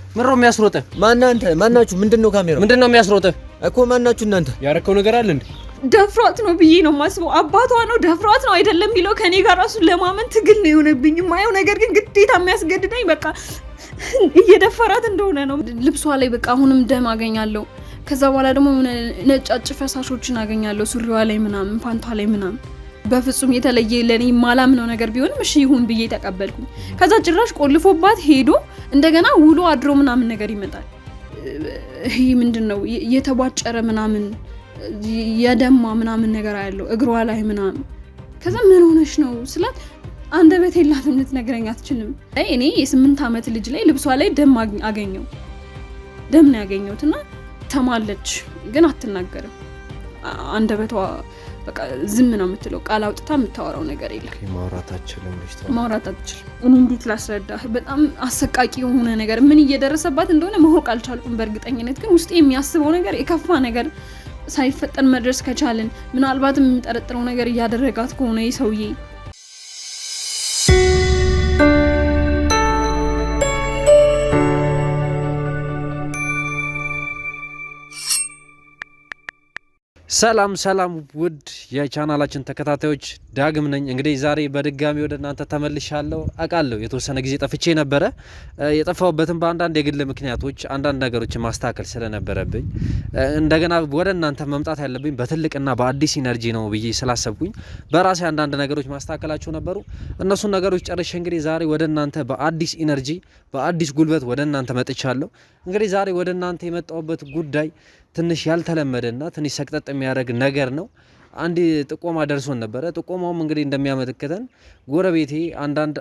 ምነው የሚያስሮጥህ? ማናንተ ማናችሁ? ምንድነው ካሜራው? ምንድነው የሚያስሮጥህ እኮ? ማናችሁ እናንተ? ያረከው ነገር አለ እንዴ? ደፍሯት ነው ብዬ ነው የማስበው። አባቷ ነው ደፍሯት ነው አይደለም የሚለው ከኔ ጋር ራሱ ለማመን ትግል ነው የሆነብኝ። የማየው ነገር ግን ግዴታ የሚያስገድደኝ በቃ እየደፈራት እንደሆነ ነው። ልብሷ ላይ በቃ አሁንም ደም አገኛለሁ። ከዛ በኋላ ደግሞ ነጫጭ ፈሳሾችን አገኛለሁ ሱሪዋ ላይ ምናምን፣ ፓንቷ ላይ ምናምን። በፍጹም የተለየ ለኔ የማላምነው ነገር ቢሆንም እሺ ይሁን ብዬ ተቀበልኩኝ። ከዛ ጭራሽ ቆልፎባት ሄዶ እንደገና ውሎ አድሮ ምናምን ነገር ይመጣል። ይሄ ምንድን ነው የተቧጨረ ምናምን የደማ ምናምን ነገር አያለው እግሯ ላይ ምናምን። ከዛ ምን ሆነሽ ነው ስላት አንደበት የላትም ልትነግረኝ አትችልም። እኔ የ8 ዓመት ልጅ ላይ ልብሷ ላይ ደም አገኘው፣ ደም ነው ያገኘሁት። እና ተማለች ግን አትናገርም። አንደበቷ በቃ ዝም ነው የምትለው። ቃል አውጥታ የምታወራው ነገር የለም። ማውራት አትችልም። ማውራት አትችልም። እኔ እንዴት ላስረዳህ? በጣም አሰቃቂ የሆነ ነገር ምን እየደረሰባት እንደሆነ ማወቅ አልቻልኩም። በእርግጠኝነት ግን ውስጤ የሚያስበው ነገር የከፋ ነገር ሳይፈጠን መድረስ ከቻልን ምናልባትም የምጠረጥረው ነገር እያደረጋት ከሆነ ይህ ሰውዬ። ሰላም ሰላም፣ ውድ የቻናላችን ተከታታዮች ዳግም ነኝ። እንግዲህ ዛሬ በድጋሚ ወደ እናንተ ተመልሻለሁ። አውቃለሁ የተወሰነ ጊዜ ጠፍቼ ነበረ። የጠፋሁበትም በአንዳንድ የግል ምክንያቶች አንዳንድ ነገሮችን ማስተካከል ስለነበረብኝ እንደገና ወደ እናንተ መምጣት ያለብኝ በትልቅና በአዲስ energy ነው ብዬ ስላሰብኩኝ በራሴ አንዳንድ ነገሮች ማስተካከላቸው ነበሩ። እነሱን ነገሮች ጨርሼ እንግዲህ ዛሬ ወደ እናንተ በአዲስ energy በአዲስ ጉልበት ወደ እናንተ መጥቻለሁ። እንግዲህ ዛሬ ወደ እናንተ የመጣሁበት ጉዳይ ትንሽ ያልተለመደና ትንሽ ሰቅጠጥ የሚያደርግ ነገር ነው። አንድ ጥቆማ ደርሶን ነበረ። ጥቆማውም እንግዲህ እንደሚያመለክተን ጎረቤቴ አንዳንድ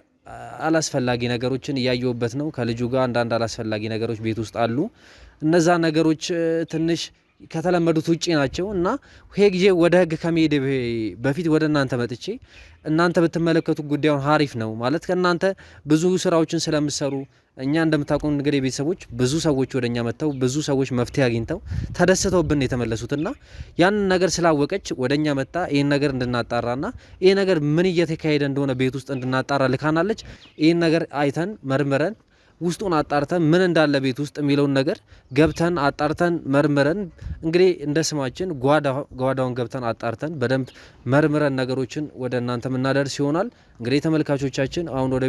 አላስፈላጊ ነገሮችን እያየሁበት ነው። ከልጁ ጋር አንዳንድ አላስፈላጊ ነገሮች ቤት ውስጥ አሉ። እነዛ ነገሮች ትንሽ ከተለመዱት ውጪ ናቸው እና ይሄ ጊዜ ወደ ሕግ ከመሄድ በፊት ወደ እናንተ መጥቼ እናንተ ብትመለከቱ ጉዳዩን ሀሪፍ ነው ማለት ከእናንተ ብዙ ስራዎችን ስለምሰሩ እኛ እንደምታውቁ እንግዲህ ቤተሰቦች ብዙ ሰዎች ወደ እኛ መጥተው ብዙ ሰዎች መፍትሄ አግኝተው ተደስተውብን የተመለሱትና ያንን ነገር ስላወቀች ወደ እኛ መጣ ይህን ነገር እንድናጣራና ይህ ነገር ምን እየተካሄደ እንደሆነ ቤት ውስጥ እንድናጣራ ልካናለች። ይህን ነገር አይተን መርምረን ውስጡን አጣርተን ምን እንዳለ ቤት ውስጥ የሚለውን ነገር ገብተን አጣርተን መርምረን እንግዲህ እንደ ስማችን ጓዳውን ገብተን አጣርተን በደንብ መርምረን ነገሮችን ወደ እናንተ የምናደርስ ይሆናል። እንግዲህ ተመልካቾቻችን አሁን ወደ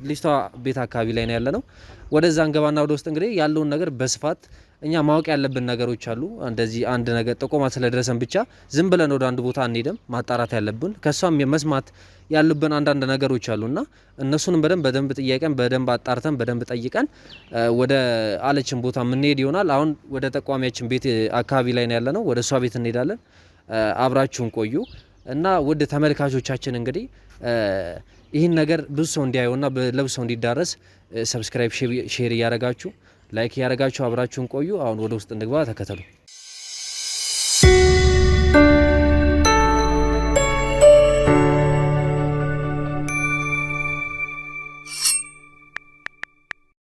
ልጅቷ ቤት አካባቢ ላይ ነው ያለነው። ወደዛ እንገባና ወደ ውስጥ እንግዲህ ያለውን ነገር በስፋት እኛ ማወቅ ያለብን ነገሮች አሉ። እንደዚህ አንድ ነገር ጥቆማ ስለደረሰን ብቻ ዝም ብለን ወደ አንድ ቦታ አንሄድም። ማጣራት ያለብን ከሷም መስማት ያሉብን አንዳንድ ነገሮች አሉና እነሱንም በደንብ በደንብ ጥያቄን በደንብ አጣርተን በደንብ ጠይቀን ወደ አለችን ቦታ የምንሄድ ይሆናል። አሁን ወደ ጠቋሚያችን ቤት አካባቢ ላይ ነው ያለነው። ወደ እሷ ቤት እንሄዳለን። አብራችሁን ቆዩ እና ውድ ተመልካቾቻችን እንግዲህ ይህን ነገር ብዙ ሰው እንዲያየውና ለብዙ ሰው እንዲዳረስ subscribe፣ share እያረጋችሁ like እያረጋችሁ አብራችሁን ቆዩ። አሁን ወደ ውስጥ እንግባ፣ ተከተሉ።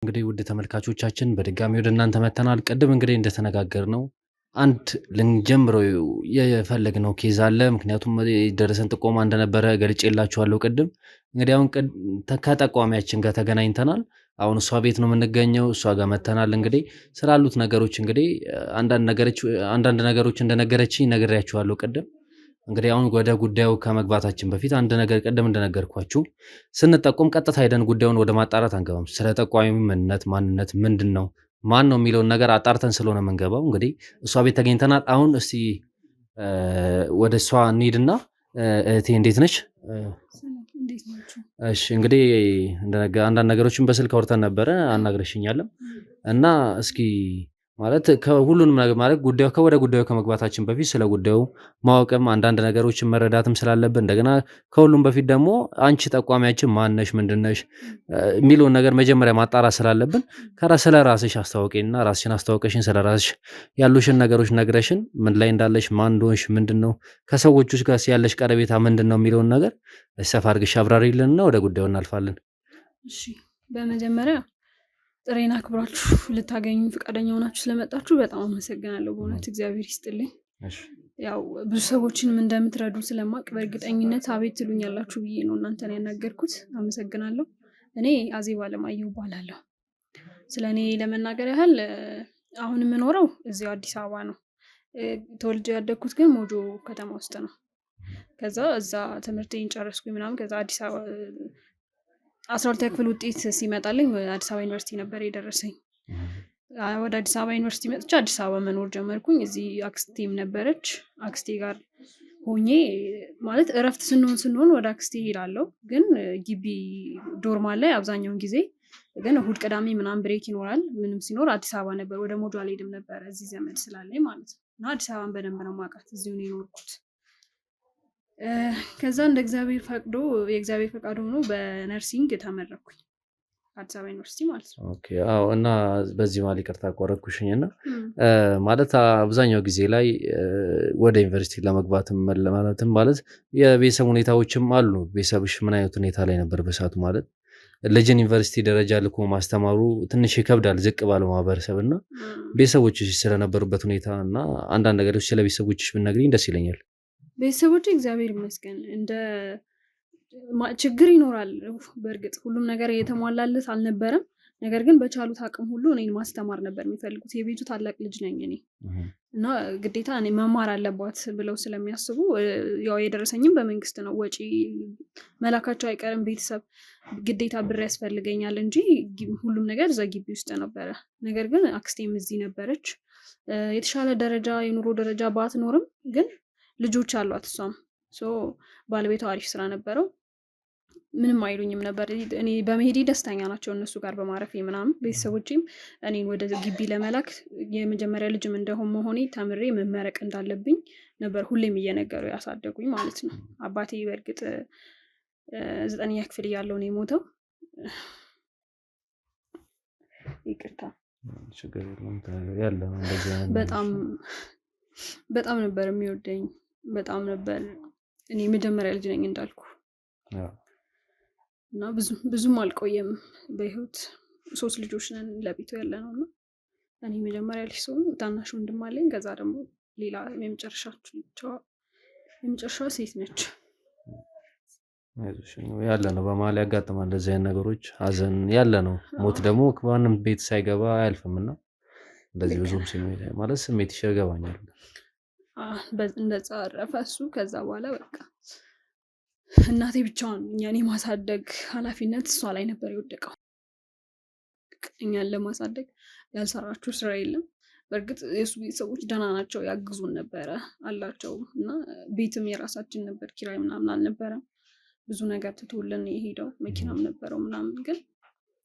እንግዲህ ውድ ተመልካቾቻችን በድጋሚ ወደ እናንተ መተናል። ቅድም እንግዲህ እንደተነጋገር ነው አንድ ልንጀምረው የፈለግነው case አለ። ምክንያቱም የደረሰን ጥቆማ እንደነበረ ገልጬላችኋለሁ ቅድም። እንግዲህ አሁን ከጠቋሚያችን ጋር ተገናኝተናል። አሁን እሷ ቤት ነው የምንገኘው፣ እሷ ጋር መተናል። እንግዲህ ስላሉት ነገሮች እንግዲህ አንዳንድ ነገሮች እንደነገረችኝ ነግሬያችኋለሁ ቅድም። እንግዲህ አሁን ወደ ጉዳዩ ከመግባታችን በፊት አንድ ነገር ቅድም እንደነገርኳችሁ ስንጠቆም ቀጥታ ሄደን ጉዳዩን ወደ ማጣራት አንገባም። ስለ ጠቋሚው ምንነት፣ ማንነት ምንድን ነው ማን ነው የሚለውን ነገር አጣርተን ስለሆነ የምንገባው። እንግዲህ እሷ ቤት ተገኝተናል። አሁን እስቲ ወደ እሷ እንሂድና እህቴ እንዴት ነች? እሺ እንግዲህ አንዳንድ ነገሮችን በስልክ አውርተን ነበረ፣ አናግረሽኛለም እና እስኪ ማለት ከሁሉንም ነገር ማለት ጉዳዩ ከወደ ጉዳዩ ከመግባታችን በፊት ስለ ጉዳዩ ማወቅም አንዳንድ ነገሮችን መረዳትም ስላለብን እንደገና ከሁሉም በፊት ደግሞ አንቺ ጠቋሚያችን ማነሽ ምንድነሽ የሚለውን ነገር መጀመሪያ ማጣራት ስላለብን ስለ ራስሽ አስታውቂና ራስሽን አስታውቀሽን ስለ ራስሽ ያሉሽን ነገሮች ነግረሽን ምን ላይ እንዳለሽ ማን እንደሆንሽ ምንድን ነው ከሰዎች ጋር ያለሽ ቀረቤታ ምንድን ነው የሚለውን ነገር ሰፋ አድርገሽ አብራሪልንና ወደ ጉዳዩ እናልፋለን። እሺ፣ በመጀመሪያ ጥሬን አክብራችሁ ልታገኙ ፈቃደኛ ሆናችሁ ስለመጣችሁ በጣም አመሰግናለሁ። በእውነት እግዚአብሔር ይስጥልኝ። ያው ብዙ ሰዎችንም እንደምትረዱ ስለማቅ በእርግጠኝነት አቤት ትሉኛላችሁ ብዬ ነው እናንተን ያናገርኩት። አመሰግናለሁ። እኔ አዜብ አለማየሁ እባላለሁ። ስለ እኔ ለመናገር ያህል አሁን የምኖረው እዚሁ አዲስ አበባ ነው። ተወልጄ ያደግኩት ግን ሞጆ ከተማ ውስጥ ነው። ከዛ እዛ ትምህርቴን ጨረስኩኝ ምናምን። ከዛ አዲስ አበባ 12ኛ ክፍል ውጤት ሲመጣልኝ አዲስ አበባ ዩኒቨርሲቲ ነበር የደረሰኝ። ወደ አዲስ አበባ ዩኒቨርሲቲ መጥቼ አዲስ አበባ መኖር ጀመርኩኝ። እዚህ አክስቴም ነበረች። አክስቴ ጋር ሆኜ ማለት እረፍት ስንሆን ወደ አክስቴ እሄዳለሁ። ግን ግቢ dorm ላይ አብዛኛውን ጊዜ ግን እሁድ ቅዳሜ ምናምን break ይኖራል። ምንም ሲኖር አዲስ አበባ ነበር፣ ወደ ሞጆ አልሄድም ነበረ እዚህ ዘመድ ስላለኝ ማለት ነው። እና አዲስ አበባን በደንብ ነው የማውቃት፣ እዚሁ ነው የኖርኩት። ከዛ እንደ እግዚአብሔር ፈቅዶ የእግዚአብሔር ፈቃድ ሆኖ በ nursing ተመረኩኝ አዲስ አበባ ዩኒቨርሲቲ ማለት ነው። Okay፣ አዎ። እና በዚህ መሀል ይቅርታ አቋረጥኩሽኝ እና ማለት አብዛኛው ጊዜ ላይ ወደ ዩኒቨርሲቲ ለመግባትም ማለትም ማለት የቤተሰብ ሁኔታዎችም አሉ። ቤተሰብሽ ምን አይነት ሁኔታ ላይ ነበር በሰዓቱ? ማለት ልጅን ዩኒቨርሲቲ ደረጃ ልኮ ማስተማሩ ትንሽ ይከብዳል ዝቅ ባለው ማህበረሰብ እና ቤተሰቦችሽ ስለነበሩበት ሁኔታ እና አንዳንድ ነገሮች ስለ ቤተሰቦችሽ ብትነግሪኝ ደስ ይለኛል። ቤተሰቦቼ እግዚአብሔር ይመስገን እንደ ችግር ይኖራል። በእርግጥ ሁሉም ነገር የተሟላለት አልነበረም። ነገር ግን በቻሉት አቅም ሁሉ እኔን ማስተማር ነበር የሚፈልጉት። የቤቱ ታላቅ ልጅ ነኝ እኔ እና ግዴታ እኔ መማር አለባት ብለው ስለሚያስቡ ያው የደረሰኝም በመንግስት ነው። ወጪ መላካቸው አይቀርም። ቤተሰብ ግዴታ ብር ያስፈልገኛል እንጂ ሁሉም ነገር እዛ ግቢ ውስጥ ነበረ። ነገር ግን አክስቴም እዚህ ነበረች። የተሻለ ደረጃ የኑሮ ደረጃ ባትኖርም ግን ልጆች አሏት እሷም። So ባለቤቷ አሪፍ ስራ ነበረው። ምንም አይሉኝም ነበር። እኔ በመሄዴ ደስተኛ ናቸው እነሱ ጋር በማረፌ ምናምን። ቤተሰቦቼም እኔን ወደ ግቢ ለመላክ የመጀመሪያ ልጅም እንደሆን መሆኔ ተምሬ መመረቅ እንዳለብኝ ነበር ሁሌም እየነገሩ ያሳደጉኝ ማለት ነው። አባቴ በእርግጥ 9ኛ ክፍል እያለሁ ነው የሞተው። ይቅርታ። በጣም በጣም ነበር የሚወደኝ። በጣም ነበር። እኔ የመጀመሪያ ልጅ ነኝ እንዳልኩ እና ብዙም አልቆየም በህይወት። 3 ልጆች ነን ለቤቱ ያለ ነው እና እኔ መጀመሪያ ልጅ ስሆን ታናሽ ወንድም አለኝ። ከዛ ደግሞ ሌላ የመጨረሻዋ ሴት ነች። ያለ ነው በመሀል ያጋጥማል እንደዚህ አይነት ነገሮች፣ ሀዘን ያለ ነው። ሞት ደግሞ ማንም ቤት ሳይገባ አያልፍም እና እንደዚህ ብዙም ስሜት ማለት ስሜት ይገባኛል። እንደዛ አረፈ እሱ። ከዛ በኋላ በቃ እናቴ ብቻዋን እኛን የማሳደግ ኃላፊነት እሷ ላይ ነበር የወደቀው። እኛን ለማሳደግ ያልሰራችው ስራ የለም። በእርግጥ የእሱ ቤተሰቦች ደህና ናቸው፣ ያግዙን ነበረ አላቸው እና ቤትም የራሳችን ነበር፣ ኪራይ ምናምን አልነበረም። ብዙ ነገር ትቶልን የሄደው መኪናም ነበረው ምናምን። ግን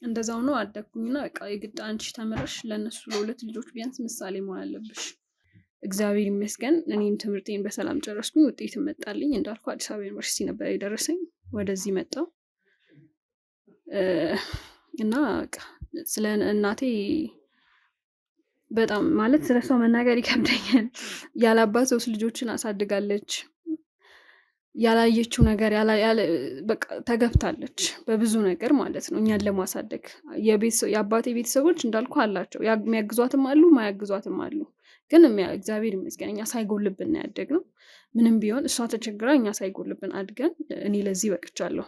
እንደዛው ነው አደግኩኝና በቃ የግድ አንቺ ተምረሽ ለእነሱ ለሁለት ልጆች ቢያንስ ምሳሌ መሆን አለብሽ። እግዚአብሔር ይመስገን እኔም ትምህርቴን በሰላም ጨረስኩኝ፣ ውጤትም መጣልኝ። እንዳልኩ አዲስ አበባ ዩኒቨርሲቲ ነበር የደረሰኝ፣ ወደዚህ መጣሁ እና በቃ ስለ እናቴ በጣም ማለት ስለ እሷ መናገር ይከብደኛል። ያለ አባት 3 ልጆችን አሳድጋለች። ያላየችው ነገር በቃ ተገብታለች በብዙ ነገር ማለት ነው እኛን ለማሳደግ። የአባቴ ቤተሰቦች እንዳልኩ አላቸው፣ የሚያግዟትም አሉ ማያግዟትም አሉ። ግን እግዚአብሔር ይመስገን እኛ ሳይጎልብን ነው ያደግነው። ምንም ቢሆን እሷ ተቸግራ እኛ ሳይጎልብን አድገን እኔ ለዚህ በቅቻለሁ።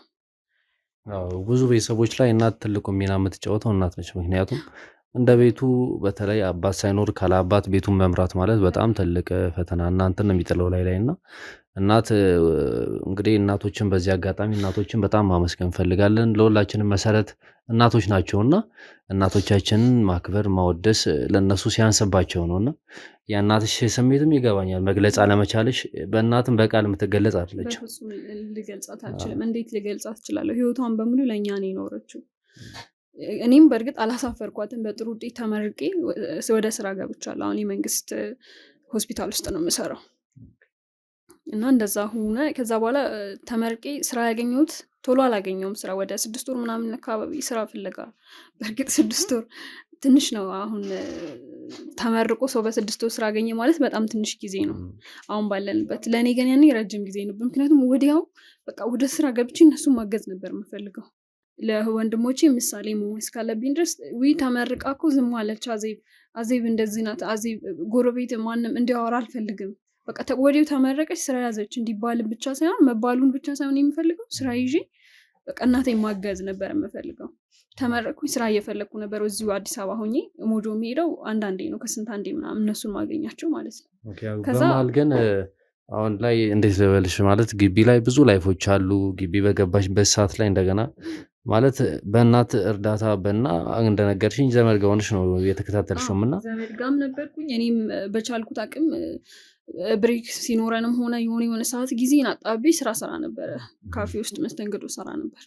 አዎ፣ ብዙ ቤተሰቦች ላይ እናት ትልቁ ሚና የምትጫወተው እናት ነች። ምክንያቱም እንደ ቤቱ በተለይ አባት ሳይኖር ካለ አባት ቤቱን መምራት ማለት በጣም ትልቅ ፈተና እናንተን ነው የሚጥለው ላይ ላይ እና እናት እንግዲህ እናቶችን በዚህ አጋጣሚ እናቶችን በጣም ማመስገን እንፈልጋለን። ለሁላችንም መሰረት እናቶች ናቸውና እናቶቻችንን ማክበር ማወደስ ለነሱ ሲያንስባቸው ነውና የእናትሽ ስሜትም ይገባኛል። መግለጽ አለመቻልሽ በእናትም በቃል የምትገለጽ አይደለችም። በፍጹም ልገልጻት አልችልም። እንዴት ልገልጻት እችላለሁ? ህይወቷን በሙሉ ለእኛ ነው የኖረችው። እኔም በእርግጥ አላሳፈርኳትም። በጥሩ ውጤት ተመርቄ ወደ ስራ ገብቻለሁ። አሁን የመንግስት ሆስፒታል ውስጥ ነው የምሰራው እና እንደዛ ሆነ። ከዛ በኋላ ተመርቄ ስራ ያገኘሁት ቶሎ አላገኘሁም ስራ። ወደ 6 ወር ምናምን አካባቢ ስራ ፍለጋ። በእርግጥ 6 ወር ትንሽ ነው። አሁን ተመርቆ ሰው በ6 ወር ስራ አገኘ ማለት በጣም ትንሽ ጊዜ ነው አሁን ባለንበት። ለእኔ ግን ያኔ ረጅም ጊዜ ነበር። ምክንያቱም ወዲያው በቃ ወደ ስራ ገብቼ እነሱን ማገዝ ነበር የምፈልገው። ለወንድሞቼ ምሳሌ መሆን እስካለብኝ ድረስ ውይ ተመርቃ እኮ ዝም አለች አዜብ፣ አዜብ እንደዚህ ናት፣ አዜብ ጎረቤት ማንም እንዲያወራ አልፈልግም። በቃ ወዲያው ተመረቀች ስራ ያዘች እንዲባል ብቻ ሳይሆን መባሉን ብቻ ሳይሆን የምፈልገው ስራ ይዤ በቃ እናቴን ማገዝ ነበር የምፈልገው። ተመረቅኩኝ። ስራ እየፈለግኩ ነበር እዚሁ አዲስ አበባ ሆኜ። ሞጆ የሚሄደው አንዳንዴ ነው፣ ከስንት አንዴ ምናምን እነሱን ማገኛቸው ማለት ነው። በመሀል ግን አሁን ላይ እንዴት ልበልሽ፣ ማለት ግቢ ላይ ብዙ life ኦች አሉ። ግቢ በገባሽበት ሰዓት ላይ እንደገና ማለት በእናት እርዳታ በና እንደነገርሽኝ ዘመድ ጋር ሆነሽ ነው የተከታተልሽውም እና ዘመድ ጋርም ነበርኩኝ። እኔም በቻልኩት አቅም break ሲኖረንም ሆነ የሆነ የሆነ ሰዓት ጊዜን አጣቤ ስራ ሰራ ነበረ። ካፌ ውስጥ መስተንግዶ ሰራ ነበር።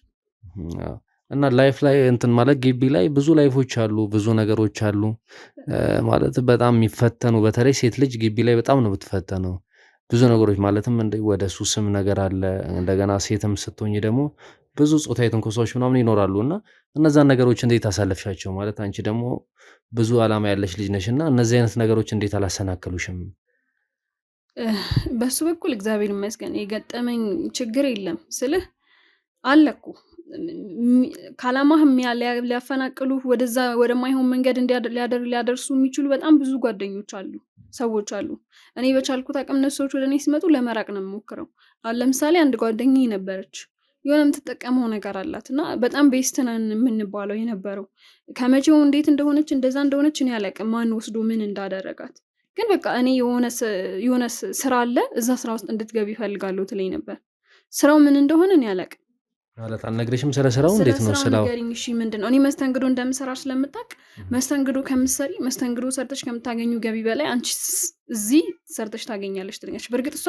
እና life ላይ እንትን ማለት ግቢ ላይ ብዙ life ኦች አሉ፣ ብዙ ነገሮች አሉ። ማለት በጣም የሚፈተኑ፣ በተለይ ሴት ልጅ ግቢ ላይ በጣም ነው የምትፈተነው። ብዙ ነገሮች ማለትም ወደ ሱስም ነገር አለ። እንደገና ሴትም ስትሆኝ ደግሞ ብዙ ጾታዊ ትንኮሳዎች ምናምን ይኖራሉ። እና እነዛን ነገሮች እንዴት አሳለፍሻቸው? ማለት አንቺ ደግሞ ብዙ አላማ ያለሽ ልጅ ነሽ እና እነዚህ አይነት ነገሮች እንዴት አላሰናከሉሽም? በሱ በኩል እግዚአብሔር ይመስገን የገጠመኝ ችግር የለም። ስልህ አለኩ ከአላማህ ሊያፈናቅሉ፣ ወደዛ ወደማይሆን መንገድ ሊያደርሱ የሚችሉ በጣም ብዙ ጓደኞች አሉ፣ ሰዎች አሉ። እኔ በቻልኩት አቅም እነሱ ሰዎች ወደ እኔ ሲመጡ ለመራቅ ነው የምሞክረው። አሁን ለምሳሌ አንድ ጓደኛዬ ነበረች፣ የሆነ የምትጠቀመው ነገር አላት እና በጣም best ነን የምንባለው የነበረው። ከመቼው እንዴት እንደሆነች እንደዛ እንደሆነች እኔ አላውቅም፣ ማን ወስዶ ምን እንዳደረጋት። ግን በቃ እኔ የሆነ ስራ አለ፣ እዛ ስራ ውስጥ እንድትገቢ እፈልጋለሁ ትለኝ ነበር። ስራው ምን እንደሆነ እኔ አላውቅም። ማለት አልነግርሽም ስለ ስራው? እንዴት ነው ስራው? ንገሪኝ። እሺ ምንድን ነው? እኔ መስተንግዶ እንደምሰራ ስለምታውቅ መስተንግዶ ከምትሰሪ፣ መስተንግዶ ሰርተሽ ከምታገኙ ገቢ በላይ አንቺ እዚህ ሰርተሽ ታገኛለሽ ትለኛለች። በእርግጥ እሷ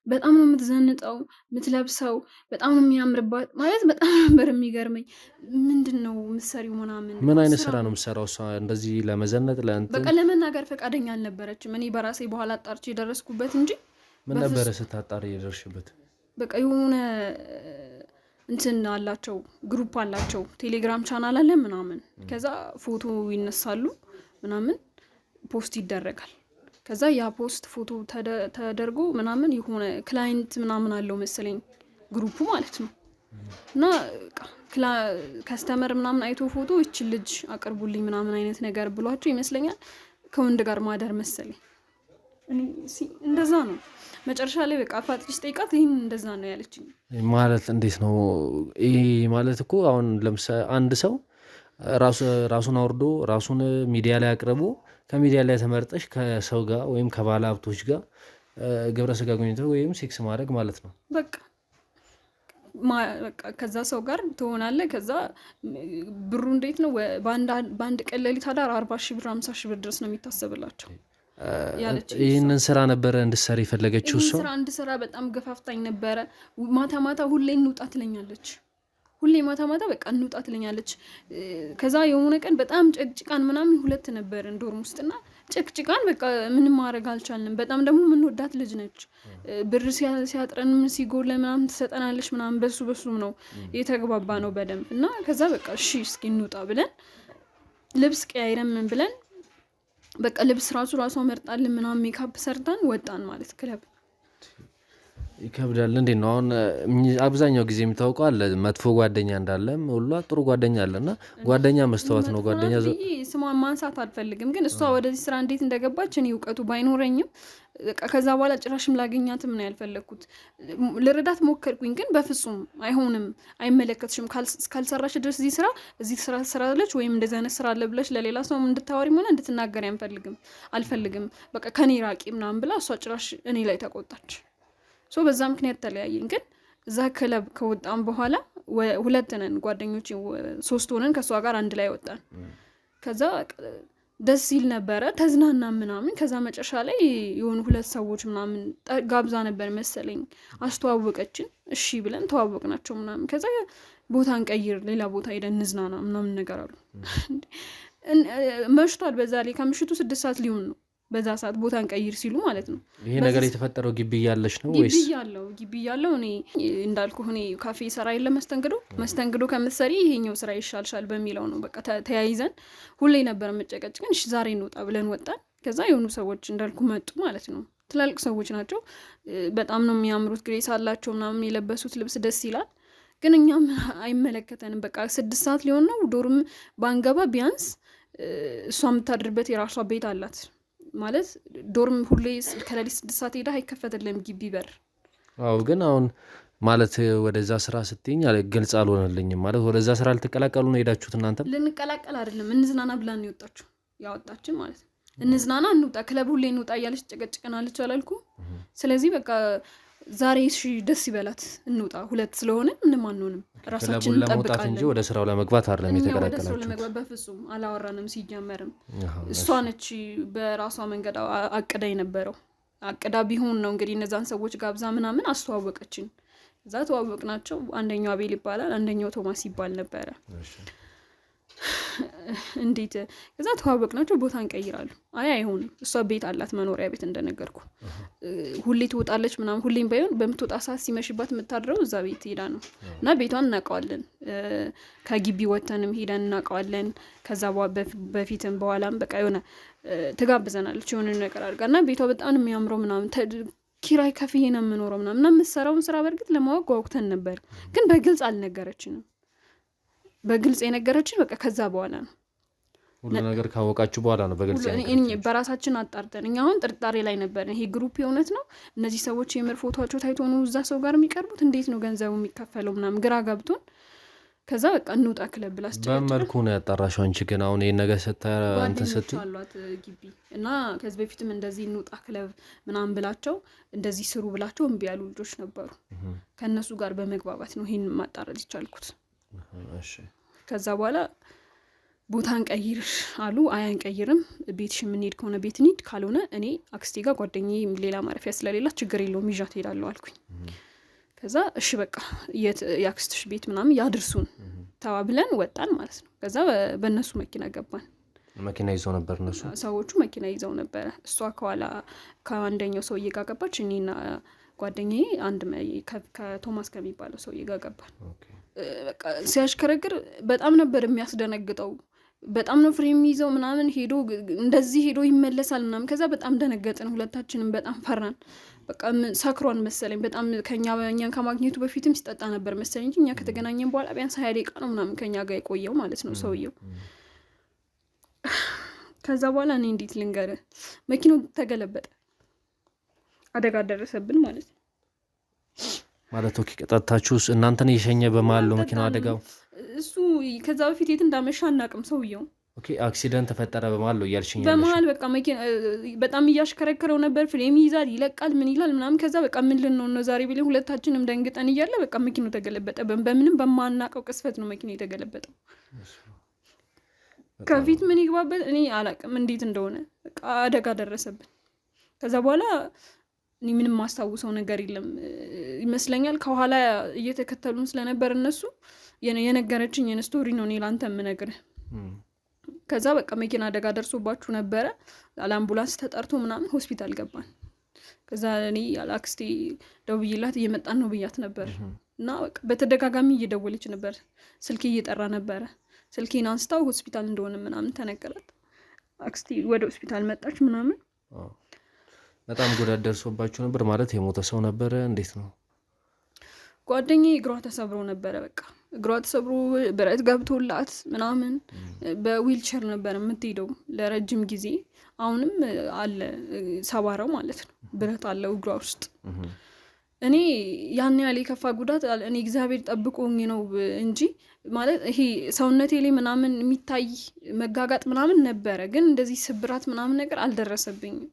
በጣም ነው የምትዘንጠው፣ የምትለብሰው በጣም ነው የሚያምርባት፣ ማለት በጣም ነበር የሚገርመኝ። ምንድን ነው የምትሰሪው ምናምን። ምን አይነት ስራ ነው የምትሰራው እሷ እንደዚህ ለመዘነጥ ለእንትን? በቃ ለመናገር ፈቃደኛ አልነበረችም። እኔ በራሴ በኋላ አጣርቼ የደረስኩበት እንጂ። ምን ነበረ ስታጣሪ የደረስሽበት? በቃ የሆነ እንትን አላቸው፣ group አላቸው፣ ቴሌግራም ቻናል አለ ምናምን። ከዛ ፎቶ ይነሳሉ ምናምን፣ post ይደረጋል። ከዛ ያ post ፎቶ ተደርጎ ምናምን የሆነ client ምናምን አለው መሰለኝ group ኡ ማለት ነው። እና customer ምናምን አይቶ ፎቶ ይችን ልጅ አቅርቡልኝ ምናምን አይነት ነገር ብሏቸው ይመስለኛል። ከወንድ ጋር ማደር መሰለኝ፣ እንደዛ ነው። መጨረሻ ላይ በቃ አፋጥጬ ስጠይቃት ይህን እንደዛ ነው ያለችኝ። ማለት እንዴት ነው ይሄ? ማለት እኮ አሁን ለምሳሌ አንድ ሰው ራሱን አውርዶ፣ ራሱን ሚዲያ ላይ አቅርቦ፣ ከሚዲያ ላይ ተመርጠሽ ከሰው ጋር ወይም ከባለ ሀብቶች ጋር ግብረ ስጋ ግንኙነት ወይም ሴክስ ማድረግ ማለት ነው። በቃ ከዛ ሰው ጋር ትሆናለህ። ከዛ ብሩ እንዴት ነው? በአንድ ቀን ሌሊት አዳር 40,000 ብር፣ 50,000 ብር ድረስ ነው የሚታሰብላቸው። ይህንን ስራ ነበረ እንድትሰሪ የፈለገችው እሷ? ስራ እንድሰራ በጣም ገፋፍታኝ ነበረ። ማታ ማታ ሁሌ እንውጣ ትለኛለች። ሁሌ ማታ ማታ በቃ እንውጣ ትለኛለች። ከዛ የሆነ ቀን በጣም ጨቅጭቃን ምናምን፣ ሁለት ነበርን dorm ውስጥና ጨቅጭቃን በቃ ምንም ማድረግ አልቻልንም። በጣም ደግሞ የምንወዳት ልጅ ነች። ብር ሲያጥረን ምን ሲጎለ ምናምን ትሰጠናለች ምናምን፣ በሱ በሱም ነው የተግባባ ነው በደንብ። እና ከዛ በቃ እሺ እስኪ እንውጣ ብለን ልብስ ቀያይረን ምን ብለን በቃ ልብስ ራሱ ራሷ መርጣልን ምናምን ሜካፕ ሰርተን ወጣን ማለት ክለብ። ይከብዳል። እንዴት ነው አሁን አብዛኛው ጊዜ የሚታወቀው አለ፣ መጥፎ ጓደኛ እንዳለም ሁሉ ጥሩ ጓደኛ አለ እና ጓደኛ መስተዋት ነው። ጓደኛ ስሟን ማንሳት አልፈልግም፣ ግን እሷ ወደዚህ ስራ እንዴት እንደገባች እኔ እውቀቱ ባይኖረኝም ከዛ በኋላ ጭራሽም ላገኛትም ነው ያልፈለግኩት። ልረዳት ሞከርኩኝ፣ ግን በፍጹም አይሆንም፣ አይመለከትሽም፣ እስካልሰራሽ ድረስ እዚህ ስራ እዚህ ስራ ትሰራለች ወይም እንደዚህ አይነት ስራ አለ ብለሽ ለሌላ ሰው እንድታወሪም ሆነ እንድትናገሪ አንፈልግም አልፈልግም፣ በቃ ከኔ ራቂ ምናምን ብላ እሷ ጭራሽ እኔ ላይ ተቆጣች። So በዛ ምክንያት ተለያየን። ግን እዛ ክለብ ከወጣን በኋላ ሁለት ነን ጓደኞች፣ ሶስት ሆነን ከእሷ ጋር አንድ ላይ ወጣን። ከዛ ደስ ይል ነበረ፣ ተዝናና ምናምን። ከዛ መጨረሻ ላይ የሆኑ ሁለት ሰዎች ምናምን ጋብዛ ነበር መሰለኝ፣ አስተዋወቀችን። እሺ ብለን ተዋወቅናቸው ምናምን። ከዛ ቦታ እንቀይር፣ ሌላ ቦታ ሄደን እንዝናና ምናምን ነገር አሉ። መሽቷል። በዛ ላይ ከምሽቱ 6 ሰዓት ሊሆን ነው በዛ ሰዓት ቦታ እንቀይር ሲሉ ማለት ነው። ይሄ ነገር የተፈጠረው ግቢ እያለሽ ነው ወይስ? ግቢ እያለሁ፣ ግቢ እያለሁ። እኔ እንዳልኩ እኔ ካፌ ሰራ የለ መስተንግዶ፣ መስተንግዶ ከምትሰሪ ይሄኛው ስራ ይሻልሻል በሚለው ነው በቃ ተያይዘን ሁሌ ነበር የምጨቀጭቀን። እሺ ዛሬ እንውጣ ብለን ወጣን። ከዛ የሆኑ ሰዎች እንዳልኩ መጡ ማለት ነው። ትላልቅ ሰዎች ናቸው። በጣም ነው የሚያምሩት፣ grace አላቸው ምናምን፣ የለበሱት ልብስ ደስ ይላል። ግን እኛም አይመለከተንም። በቃ 6 ሰዓት ሊሆን ነው። Dorm ባንገባ ቢያንስ እሷ የምታድርበት የራሷ ቤት አላት። ማለት dorm ሁሌ ከሌሊት 6 ሰዓት ሄዳ አይከፈትልም ግቢ በር። አዎ፣ ግን አሁን ማለት ወደዛ ስራ ስትይኝ ግልጽ አልሆነልኝም። ማለት ወደዛ ስራ ልትቀላቀሉ ነው የሄዳችሁት እናንተ? ልንቀላቀል አይደለም፣ እንዝናና ብላን ነው የወጣችሁ ያወጣችን ማለት ነው። እንዝናና፣ እንውጣ፣ ክለብ ሁሌ እንውጣ እያለች ጨቀጭቀናለች አላልኩ? ስለዚህ በቃ ዛሬ እሺ ደስ ይበላት እንውጣ፣ ሁለት ስለሆነ ምንም አንሆንም፣ ራሳችንን ክለቡን ለመውጣት እንጂ እንጠብቃለን። ወደ ስራው ለመግባት አይደለም እኛ ወደ ስራው የተቀላቀላችሁት። ለመግባት በፍጹም አላወራንም። ሲጀመርም አሃ፣ እሷ ነች በራሷ መንገድ አቅዳ የነበረው። አቅዳ ቢሆን ነው እንግዲህ እነዛን ሰዎች ጋብዛ ምናምን አስተዋወቀችን። እዛ ተዋወቅናቸው። አንደኛው አቤል ይባላል፣ አንደኛው ቶማስ ይባል ነበረ። እሺ። እንዴት ከዛ ተዋወቅናቸው። ቦታ እንቀይራሉ። አይ አይሆንም፣ እሷ ቤት አላት፣ መኖሪያ ቤት እንደነገርኩ ሁሌ ትወጣለች ምናምን። ሁሌም ባይሆን በምትወጣ ሰዓት ሲመሽባት የምታድረው እዛ ቤት ሄዳ ነው እና ቤቷን እናውቀዋለን። ከግቢ ወተንም ሄደን እናውቀዋለን። ከዛ በፊትም በኋላም በቃ የሆነ ትጋብዘናለች የሆነ ነገር አድርጋ እና ቤቷ በጣም ነው የሚያምረው ምናምን፣ ኪራይ ከፍዬ ነው የምኖረው ምናምን እና የምትሰራውን ስራ በእርግጥ ለማወቅ ጓጉተን ነበር፣ ግን በግልጽ አልነገረችንም። በግልጽ የነገረችን በቃ ከዛ በኋላ ነው። ሁሉ ነገር ካወቃችሁ በኋላ ነው በግልጽ ሁሉ የነገረቻችሁ? በራሳችን አጣርተን እኛ አሁን ጥርጣሬ ላይ ነበርን። ይሄ group የእውነት ነው? እነዚህ ሰዎች የምር ፎቶቸው ታይቶ ነው እዛ ሰው ጋር የሚቀርቡት? እንዴት ነው ገንዘቡ የሚከፈለው? ምናምን ግራ ገብቶን ከዛ በቃ እንውጣ ክለብ ብላ በምን አስጨቀጨቀን። መልኩ ነው ያጣራሽው? አንቺ ግን አሁን ይሄን ነገር እንትን ጓደኞች ስትይ አሏት ግቢ እና ከዚህ በፊትም እንደዚህ እንውጣ ክለብ ምናምን ብላቸው እንደዚህ ስሩ ብላቸው እምቢ ያሉ ልጆች ነበሩ። ከእነሱ ጋር በመግባባት ነው ይሄን ማጣራት የቻልኩት። እሺ። ከዛ በኋላ ቦታ እንቀይር አሉ። አይ አንቀይርም፣ ቤትሽ የምንሄድ ከሆነ ቤት እንሂድ፣ ካልሆነ እኔ አክስቴ ጋር ጓደኛዬ ሌላ ማረፊያ ስለሌላት ችግር የለውም ይዣት እሄዳለሁ አልኩኝ። ከዛ እሺ በቃ የት የአክስትሽ ቤት ምናምን ያድርሱን ተባብለን ወጣን ማለት ነው። ከዛ በእነሱ መኪና ገባን። መኪና ይዘው ነበር እነሱ? ሰዎቹ መኪና ይዘው ነበረ። እሷ ከኋላ ከአንደኛው ሰውዬ ጋር ገባች። እኔና ጓደኛዬ አንድ ከቶማስ ከሚባለው ሰውዬ ጋር ገባን። በቃ ሲያሽከረክር በጣም ነበር የሚያስደነግጠው። በጣም ነው ፍሬም የሚይዘው ምናምን፣ ሄዶ እንደዚህ ሄዶ ይመለሳል ምናምን። ከዛ በጣም ደነገጥን፣ ሁለታችንም በጣም ፈራን። በቃ ሰክሯን መሰለኝ በጣም ከኛ እኛን ከማግኘቱ በፊትም ሲጠጣ ነበር መሰለኝ እንጂ እኛ ከተገናኘን በኋላ ቢያንስ 20 ደቂቃ ነው ምናምን ከኛ ጋር የቆየው ማለት ነው ሰውየው። ከዛ በኋላ እኔ እንዴት ልንገርህ፣ መኪናው ተገለበጠ፣ አደጋ ደረሰብን ማለት ነው። ማለት okay፣ ጠጥታችሁ እናንተን የሸኘ በመሀል ነው መኪናው አልጠጣንም። አደጋው? እሱ ከዛ በፊት የት እንዳመሻ አናውቅም ሰውየው። okay፣ accident ተፈጠረ በመሀል ነው እያልሽኝ ያለሽው? በመሀል በቃ መኪና በጣም እያሽከረከረው ነበር። ፍሬም ይይዛል፣ ይለቃል፣ ምን ይላል ምናምን። ከዛ በቃ ምን ልንሆን ነው ዛሬ ብለን ሁለታችንም ደንግጠን እያለ በቃ መኪናው ተገለበጠ። በምንም በማናውቀው ቅስፈት ነው መኪናው የተገለበጠው። ከፊት ምን ይግባበት እኔ አላውቅም እንዴት እንደሆነ በቃ አደጋ ደረሰብን። ከዛ በኋላ እኔ ምንም ማስታውሰው ነገር የለም ይመስለኛል። ከኋላ እየተከተሉን ስለነበር እነሱ የነገረችኝ story ነው እኔ ላንተ የምነግርህ። ከዛ በቃ መኪና አደጋ ደርሶባችሁ ነበረ፣ ለአምቡላንስ ተጠርቶ ምናምን ሆስፒታል ገባን። ከዛ እኔ አክስቴ ደውዬላት እየመጣን ነው ብያት ነበር እና በቃ በተደጋጋሚ እየደወለች ነበር፣ ስልኬ እየጠራ ነበረ። ስልኬን አንስታው ሆስፒታል እንደሆነ ምናምን ተነገራት። አክስቴ ወደ ሆስፒታል መጣች ምናምን። በጣም ጉዳት ደርሶባችሁ ነበር ማለት የሞተ ሰው ነበረ? እንዴት ነው? ጓደኛዬ እግሯ ተሰብሮ ነበረ። በቃ እግሯ ተሰብሮ ብረት ገብቶላት ምናምን በዊልቸር ነበር የምትሄደው ለረጅም ጊዜ። አሁንም አለ ሰባራው ማለት ነው፣ ብረት አለው እግሯ ውስጥ። እኔ ያን ያህል የከፋ ጉዳት እኔ እግዚአብሔር ጠብቆኝ ነው እንጂ ማለት ይሄ ሰውነቴ ላይ ምናምን የሚታይ መጋጋጥ ምናምን ነበረ፣ ግን እንደዚህ ስብራት ምናምን ነገር አልደረሰብኝም።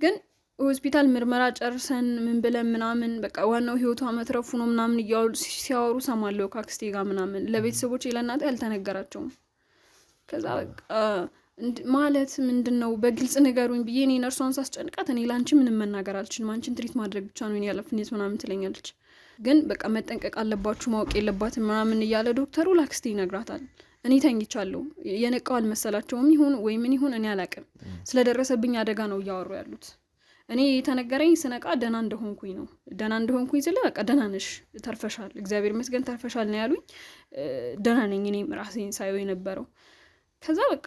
ግን ሆስፒታል ምርመራ ጨርሰን ምን ብለን ምናምን በቃ ዋናው ህይወቷ መትረፉ ነው ምናምን እያሉ ሲያወሩ ሰማለሁ ከአክስቴ ጋር ምናምን። ለቤተሰቦቼ ለእናቴ አልተነገራቸውም። ከዛ በቃ ማለት ምንድን ነው በግልጽ ንገሩኝ ብዬ እኔ ነርሷን ሳስጨንቃት እኔ ለአንቺ ምንም መናገር አልችልም፣ አንቺን treat ማድረግ ብቻ ነው የኔ ኃላፊነት ምናምን ትለኛለች። ግን በቃ መጠንቀቅ አለባችሁ ማወቅ የለባትም ምናምን እያለ ዶክተሩ ለአክስቴ ይነግራታል። እኔ ተኝቻለሁ። የነቃው አልመሰላቸውም ይሁን ወይ ምን ይሁን እኔ አላቅም። ስለደረሰብኝ አደጋ ነው እያወሩ ያሉት። እኔ የተነገረኝ ስነቃ ደህና እንደሆንኩኝ ነው። ደህና እንደሆንኩኝ ስለ በቃ ደህና ነሽ፣ ተርፈሻል፣ እግዚአብሔር ይመስገን ተርፈሻል ነው ያሉኝ። ደህና ነኝ እኔም ራሴን ሳየው የነበረው። ከዛ በቃ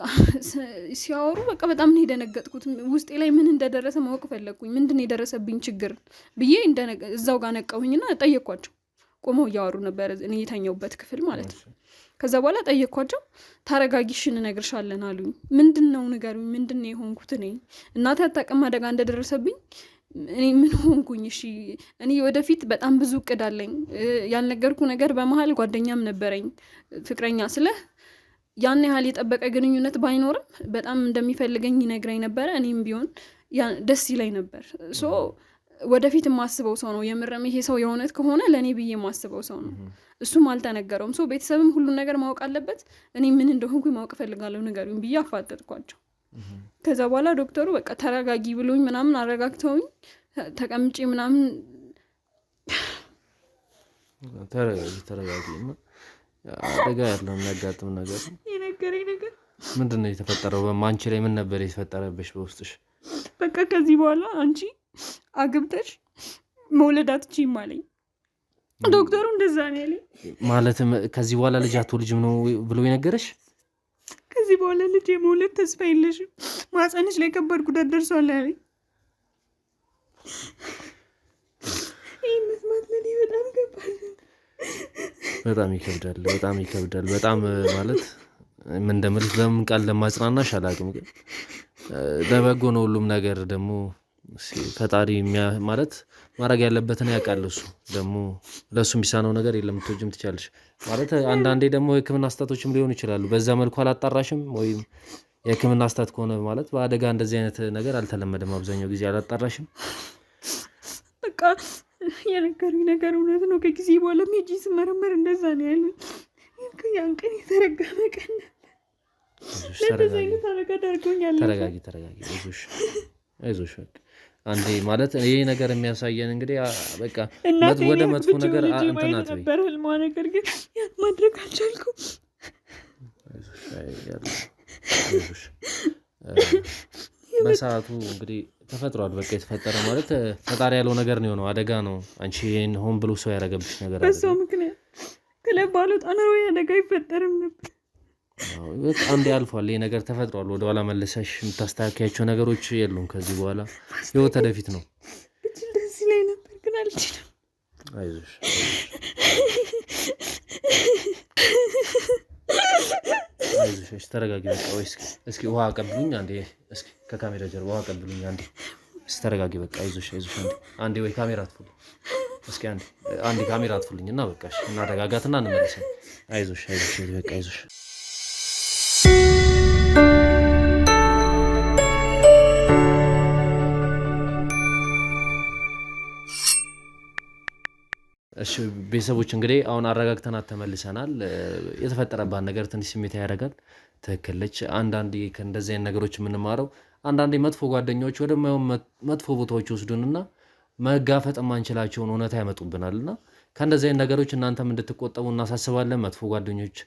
ሲያወሩ በቃ በጣም ነው የደነገጥኩት። ውስጤ ላይ ምን እንደደረሰ ማወቅ ፈለግኩኝ። ምንድን ነው የደረሰብኝ ችግር ብዬ እዛው ጋር ነቃሁኝና ጠየቅኳቸው። ቆመው እያወሩ ነበር፣ እኔ የተኛሁበት ክፍል ማለት ነው። ከዛ በኋላ ጠየቅኳቸው። ታረጋጊሽ እንነግርሻለን አሉኝ። ምንድን ነው ንገሩኝ፣ ምንድን ነው የሆንኩት? እኔ እናቴ አታውቅም አደጋ እንደደረሰብኝ። እኔ ምን ሆንኩኝ? እሺ እኔ ወደፊት በጣም ብዙ እቅድ አለኝ። ያልነገርኩ ነገር በመሀል ጓደኛም ነበረኝ፣ ፍቅረኛ ስለ ያን ያህል የጠበቀ ግንኙነት ባይኖርም በጣም እንደሚፈልገኝ ይነግረኝ ነበረ። እኔም ቢሆን ደስ ይለኝ ነበር። So ወደፊት የማስበው ሰው ነው። የምርም ይሄ ሰው የእውነት ከሆነ ለእኔ ብዬ የማስበው ሰው ነው። እሱም አልተነገረውም። So ቤተሰብም ሁሉን ነገር ማወቅ አለበት። እኔ ምን እንደሆንኩኝ ማወቅ እፈልጋለሁ፣ ንገሩኝ ብዬ አፋጠጥኳቸው። ከዛ በኋላ ዶክተሩ በቃ ተረጋጊ ብሎኝ ምናምን አረጋግተውኝ ተቀምጬ ምናምን ተረጋጊ ተረጋጊ። እና አደጋ ያለው የሚያጋጥም ነገር የነገረኝ ነገር ምንድን ነው የተፈጠረው? በአንቺ ላይ ምን ነበር የተፈጠረብሽ በውስጥሽ? በቃ ከዚህ በኋላ አንቺ አግብተሽ መውለድ አትችይም አለኝ ዶክተሩ። እንደዛ ነው ያለኝ። ማለትም ከዚህ በኋላ ልጅ አትወልጂም ነው ብሎ የነገረሽ? ከዚህ በኋላ ልጅ የመውለድ ተስፋ የለሽም፣ ማህፀንሽ ላይ ከባድ ጉዳት ደርሷል አለኝ። ይህ መስማት ለእኔ በጣም ከባድ ነው። በጣም ይከብዳል። በጣም ይከብዳል። በጣም ማለት ምን እንደምልሽ በምን ቃል ለማጽናናሽ አላውቅም፣ ግን ለበጎ ነው ሁሉም ነገር። ደግሞ ፈጣሪ ማለት ማድረግ ያለበትን ያውቃል። እሱ ደግሞ ለእሱ የሚሳነው ነገር የለም። ትወጂም ትቻለሽ ማለት አንዳንዴ ደግሞ የሕክምና ስህተቶችም ሊሆኑ ይችላሉ። በዛ መልኩ አላጣራሽም ወይም የሕክምና ስህተት ከሆነ ማለት በአደጋ እንደዚህ አይነት ነገር አልተለመደም። አብዛኛው ጊዜ አላጣራሽም። በቃ የነገሩኝ ነገር እውነት ነው። ከጊዜ በኋላ ሄጄ ስመረመር እንደዛ ነው ያሉኝ። ያን ቀን የተረገመ ቀን ነበር። ለእንደዚህ አይነት አደጋ ዳርጎኛል። ተረጋጊ፣ ተረጋጊ፣ አይዞሽ፣ አይዞሽ። በቃ አንዴ ማለት ይሄ ነገር የሚያሳየን እንግዲህ በቃ ወደ መጥፎ ነገር እንትን አትበይ ነበር ህልሟ። ነገር ግን ያን ማድረግ አልቻልኩም። አይዞሽ። በሰዓቱ እንግዲህ ተፈጥሯል። በቃ የተፈጠረ ማለት ፈጣሪ ያለው ነገር ነው የሆነው። አደጋ ነው። አንቺ ይሄን ሆን ብሎ ሰው ያደረገብሽ ነገር በሷ ምክንያት ክለብ ባልወጣ ኖሮ አደጋ አይፈጠርም ነበር። አንዴ አልፏል። ይሄ ነገር ተፈጥሯል። ወደኋላ መለሰሽ የምታስተካክያቸው ነገሮች የሉም። ከዚህ በኋላ ህይወት ወደፊት ነው። ብችል ደስ ይለኝ ነበር ግን አልችልም። አይዞሽ። አይዞሽ፣ ተረጋጊ። በቃ ወይ እስኪ ውሃ አቀብሉኝ አንዴ። እስኪ ከካሜራ ጀርባ ውሃ አቀብሉኝ አንዴ። እስኪ ተረጋጊ። በቃ አይዞሽ፣ አይዞሽ። አንዴ አንዴ፣ ወይ ካሜራ አጥፉልኝ እስኪ አንዴ አንዴ ካሜራ አጥፉልኝ እና በቃ እሺ፣ እናረጋጋትና እንመለሳለን። አይዞሽ፣ አይዞሽ፣ በቃ አይዞሽ። እሺ ቤተሰቦች እንግዲህ አሁን አረጋግተናት ተመልሰናል። የተፈጠረባት ነገር ትንሽ ስሜት ያደርጋል። ትክክል ነች። አንዳንዴ ከእንደዚህ አይነት ነገሮች የምንማረው አንዳንዴ መጥፎ ጓደኞች ወደማይሆን መጥፎ ቦታዎች ይወስዱንና መጋፈጥ የማንችላቸውን እውነታ ያመጡብናል እና ከእንደዚህ አይነት ነገሮች እናንተም እንድትቆጠቡ እናሳስባለን። መጥፎ ጓደኞች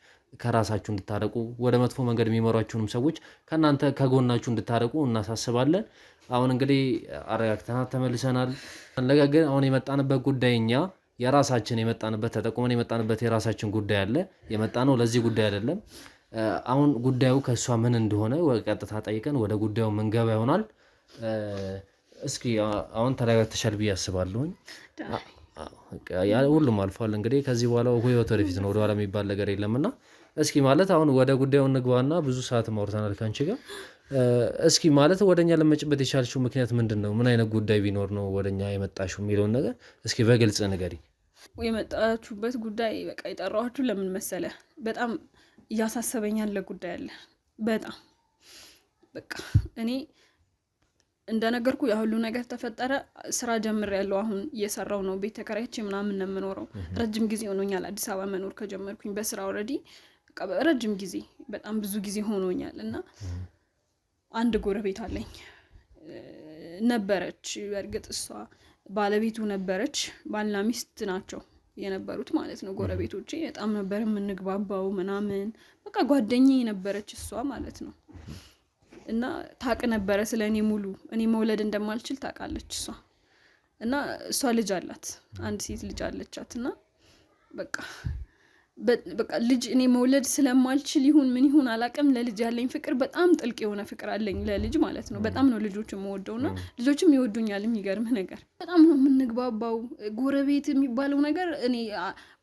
ከራሳችሁ እንድታረቁ፣ ወደ መጥፎ መንገድ የሚመሯችሁንም ሰዎች ከእናንተ ከጎናችሁ እንድታረቁ እናሳስባለን። አሁን እንግዲህ አረጋግተናት ተመልሰናል። ነገር ግን አሁን የመጣንበት ጉዳይ እኛ የራሳችን የመጣንበት ተጠቁመን የመጣንበት የራሳችን ጉዳይ አለ። የመጣነው ለዚህ ጉዳይ አይደለም። አሁን ጉዳዩ ከእሷ ምን እንደሆነ ቀጥታ ጠይቀን ወደ ጉዳዩ ምንገባ ይሆናል። እስኪ አሁን ተረጋግተሻል ብዬ አስባለሁኝ። ሁሉም አልፏል። እንግዲህ ከዚህ በኋላ ህይወት ወደፊት ነው፣ ወደኋላ የሚባል ነገር የለምና እስኪ ማለት አሁን ወደ ጉዳዩ እንግባና ብዙ ሰዓት አውርተናል ከአንቺ ጋር። እስኪ ማለት ወደኛ ለመጭበት የቻልሽው ምክንያት ምንድን ነው? ምን አይነት ጉዳይ ቢኖር ነው ወደኛ የመጣሽው የሚለውን ነገር እስኪ በግልጽ ንገሪ። የመጣችሁበት ጉዳይ በቃ የጠራኋችሁ ለምን መሰለ፣ በጣም እያሳሰበኝ ያለ ጉዳይ አለ። በጣም በቃ እኔ እንደነገርኩ ያ ሁሉ ነገር ተፈጠረ። ስራ ጀምሬያለሁ። አሁን እየሰራው ነው። ቤት ተከራይቼ ምናምን ነው የምኖረው። ረጅም ጊዜ ሆኖኛል አዲስ አበባ መኖር ከጀመርኩኝ በስራ already ረጅም ጊዜ በጣም ብዙ ጊዜ ሆኖኛል። እና አንድ ጎረቤት አለኝ ነበረች። በእርግጥ እሷ ባለቤቱ ነበረች። ባልና ሚስት ናቸው የነበሩት ማለት ነው። ጎረቤቶቼ በጣም ነበር የምንግባባው ምናምን በቃ ጓደኛዬ ነበረች እሷ ማለት ነው። እና ታቅ ነበረ ስለ እኔ ሙሉ እኔ መውለድ እንደማልችል ታውቃለች እሷ። እና እሷ ልጅ አላት፣ አንድ ሴት ልጅ አለቻት። እና በቃ በቃ ልጅ እኔ መውለድ ስለማልችል ይሁን ምን ይሁን አላውቅም፣ ለልጅ ያለኝ ፍቅር በጣም ጥልቅ የሆነ ፍቅር አለኝ ለልጅ ማለት ነው። በጣም ነው ልጆች የምወደው እና ልጆችም ይወዱኛል። የሚገርምህ ነገር በጣም ነው የምንግባባው። ጎረቤት የሚባለው ነገር እኔ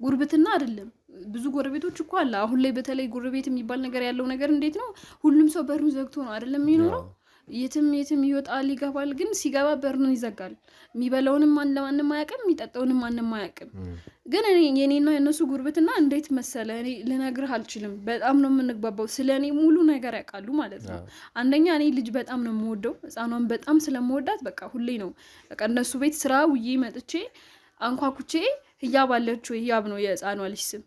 ጉርብትና አይደለም። ብዙ ጎረቤቶች እኮ አለ አሁን ላይ በተለይ ጎረቤት የሚባል ነገር ያለው ነገር እንዴት ነው? ሁሉም ሰው በሩን ዘግቶ ነው አይደለም የሚኖረው። የትም የትም ይወጣል ይገባል፣ ግን ሲገባ በሩን ይዘጋል። የሚበላውንም ማንም አያውቅም፣ የሚጠጣውንም ማንም አያውቅም። ግን እኔ የኔና የእነሱ ጉርብትና እንዴት መሰለ እኔ ልነግርህ አልችልም። በጣም ነው የምንግባባው። ስለ እኔ ሙሉ ነገር ያውቃሉ ማለት ነው። አንደኛ እኔ ልጅ በጣም ነው የምወደው፣ ሕፃኗን በጣም ስለምወዳት በቃ ሁሌ ነው በቃ እነሱ ቤት ስራ ውዬ መጥቼ አንኳኩቼ ህያብ አለች ወይ፣ ህያብ ነው የህፃኗ ልጅ ስም፣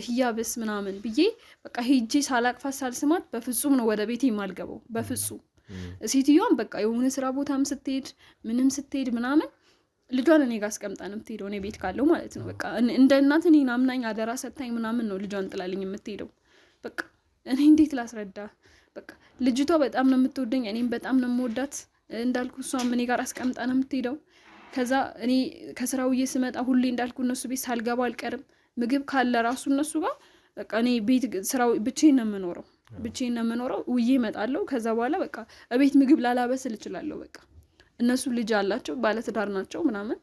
ህያብስ ምናምን ብዬ በቃ ሄጄ ሳላቅፋት ሳልስማት በፍጹም ነው ወደ ቤቴ የማልገባው በፍጹም። ሴትዮዋም በቃ የሆነ ስራ ቦታም ስትሄድ ምንም ስትሄድ ምናምን ልጇን እኔ ጋር አስቀምጣ ነው የምትሄደው፣ እኔ ቤት ካለው ማለት ነው። በቃ እንደ እናት እኔን አምናኝ አደራ ሰታኝ ምናምን ነው ልጇን ጥላልኝ የምትሄደው። በቃ እኔ እንዴት ላስረዳ? በቃ ልጅቷ በጣም ነው የምትወደኝ፣ እኔም በጣም ነው የምወዳት። እንዳልኩ እሷም እኔ ጋር አስቀምጣ ነው የምትሄደው። ከዛ እኔ ከስራ ውዬ ስመጣ ሁሌ እንዳልኩ እነሱ ቤት ሳልገባ አልቀርም። ምግብ ካለ ራሱ እነሱ ጋር በቃ እኔ ቤት ስራው ብቻዬን ነው የምኖረው፣ ብቻዬን ነው የምኖረው። ውዬ እመጣለሁ። ከዛ በኋላ በቃ እቤት ምግብ ላላበስል እችላለሁ። በቃ እነሱ ልጅ አላቸው፣ ባለትዳር ናቸው ምናምን፣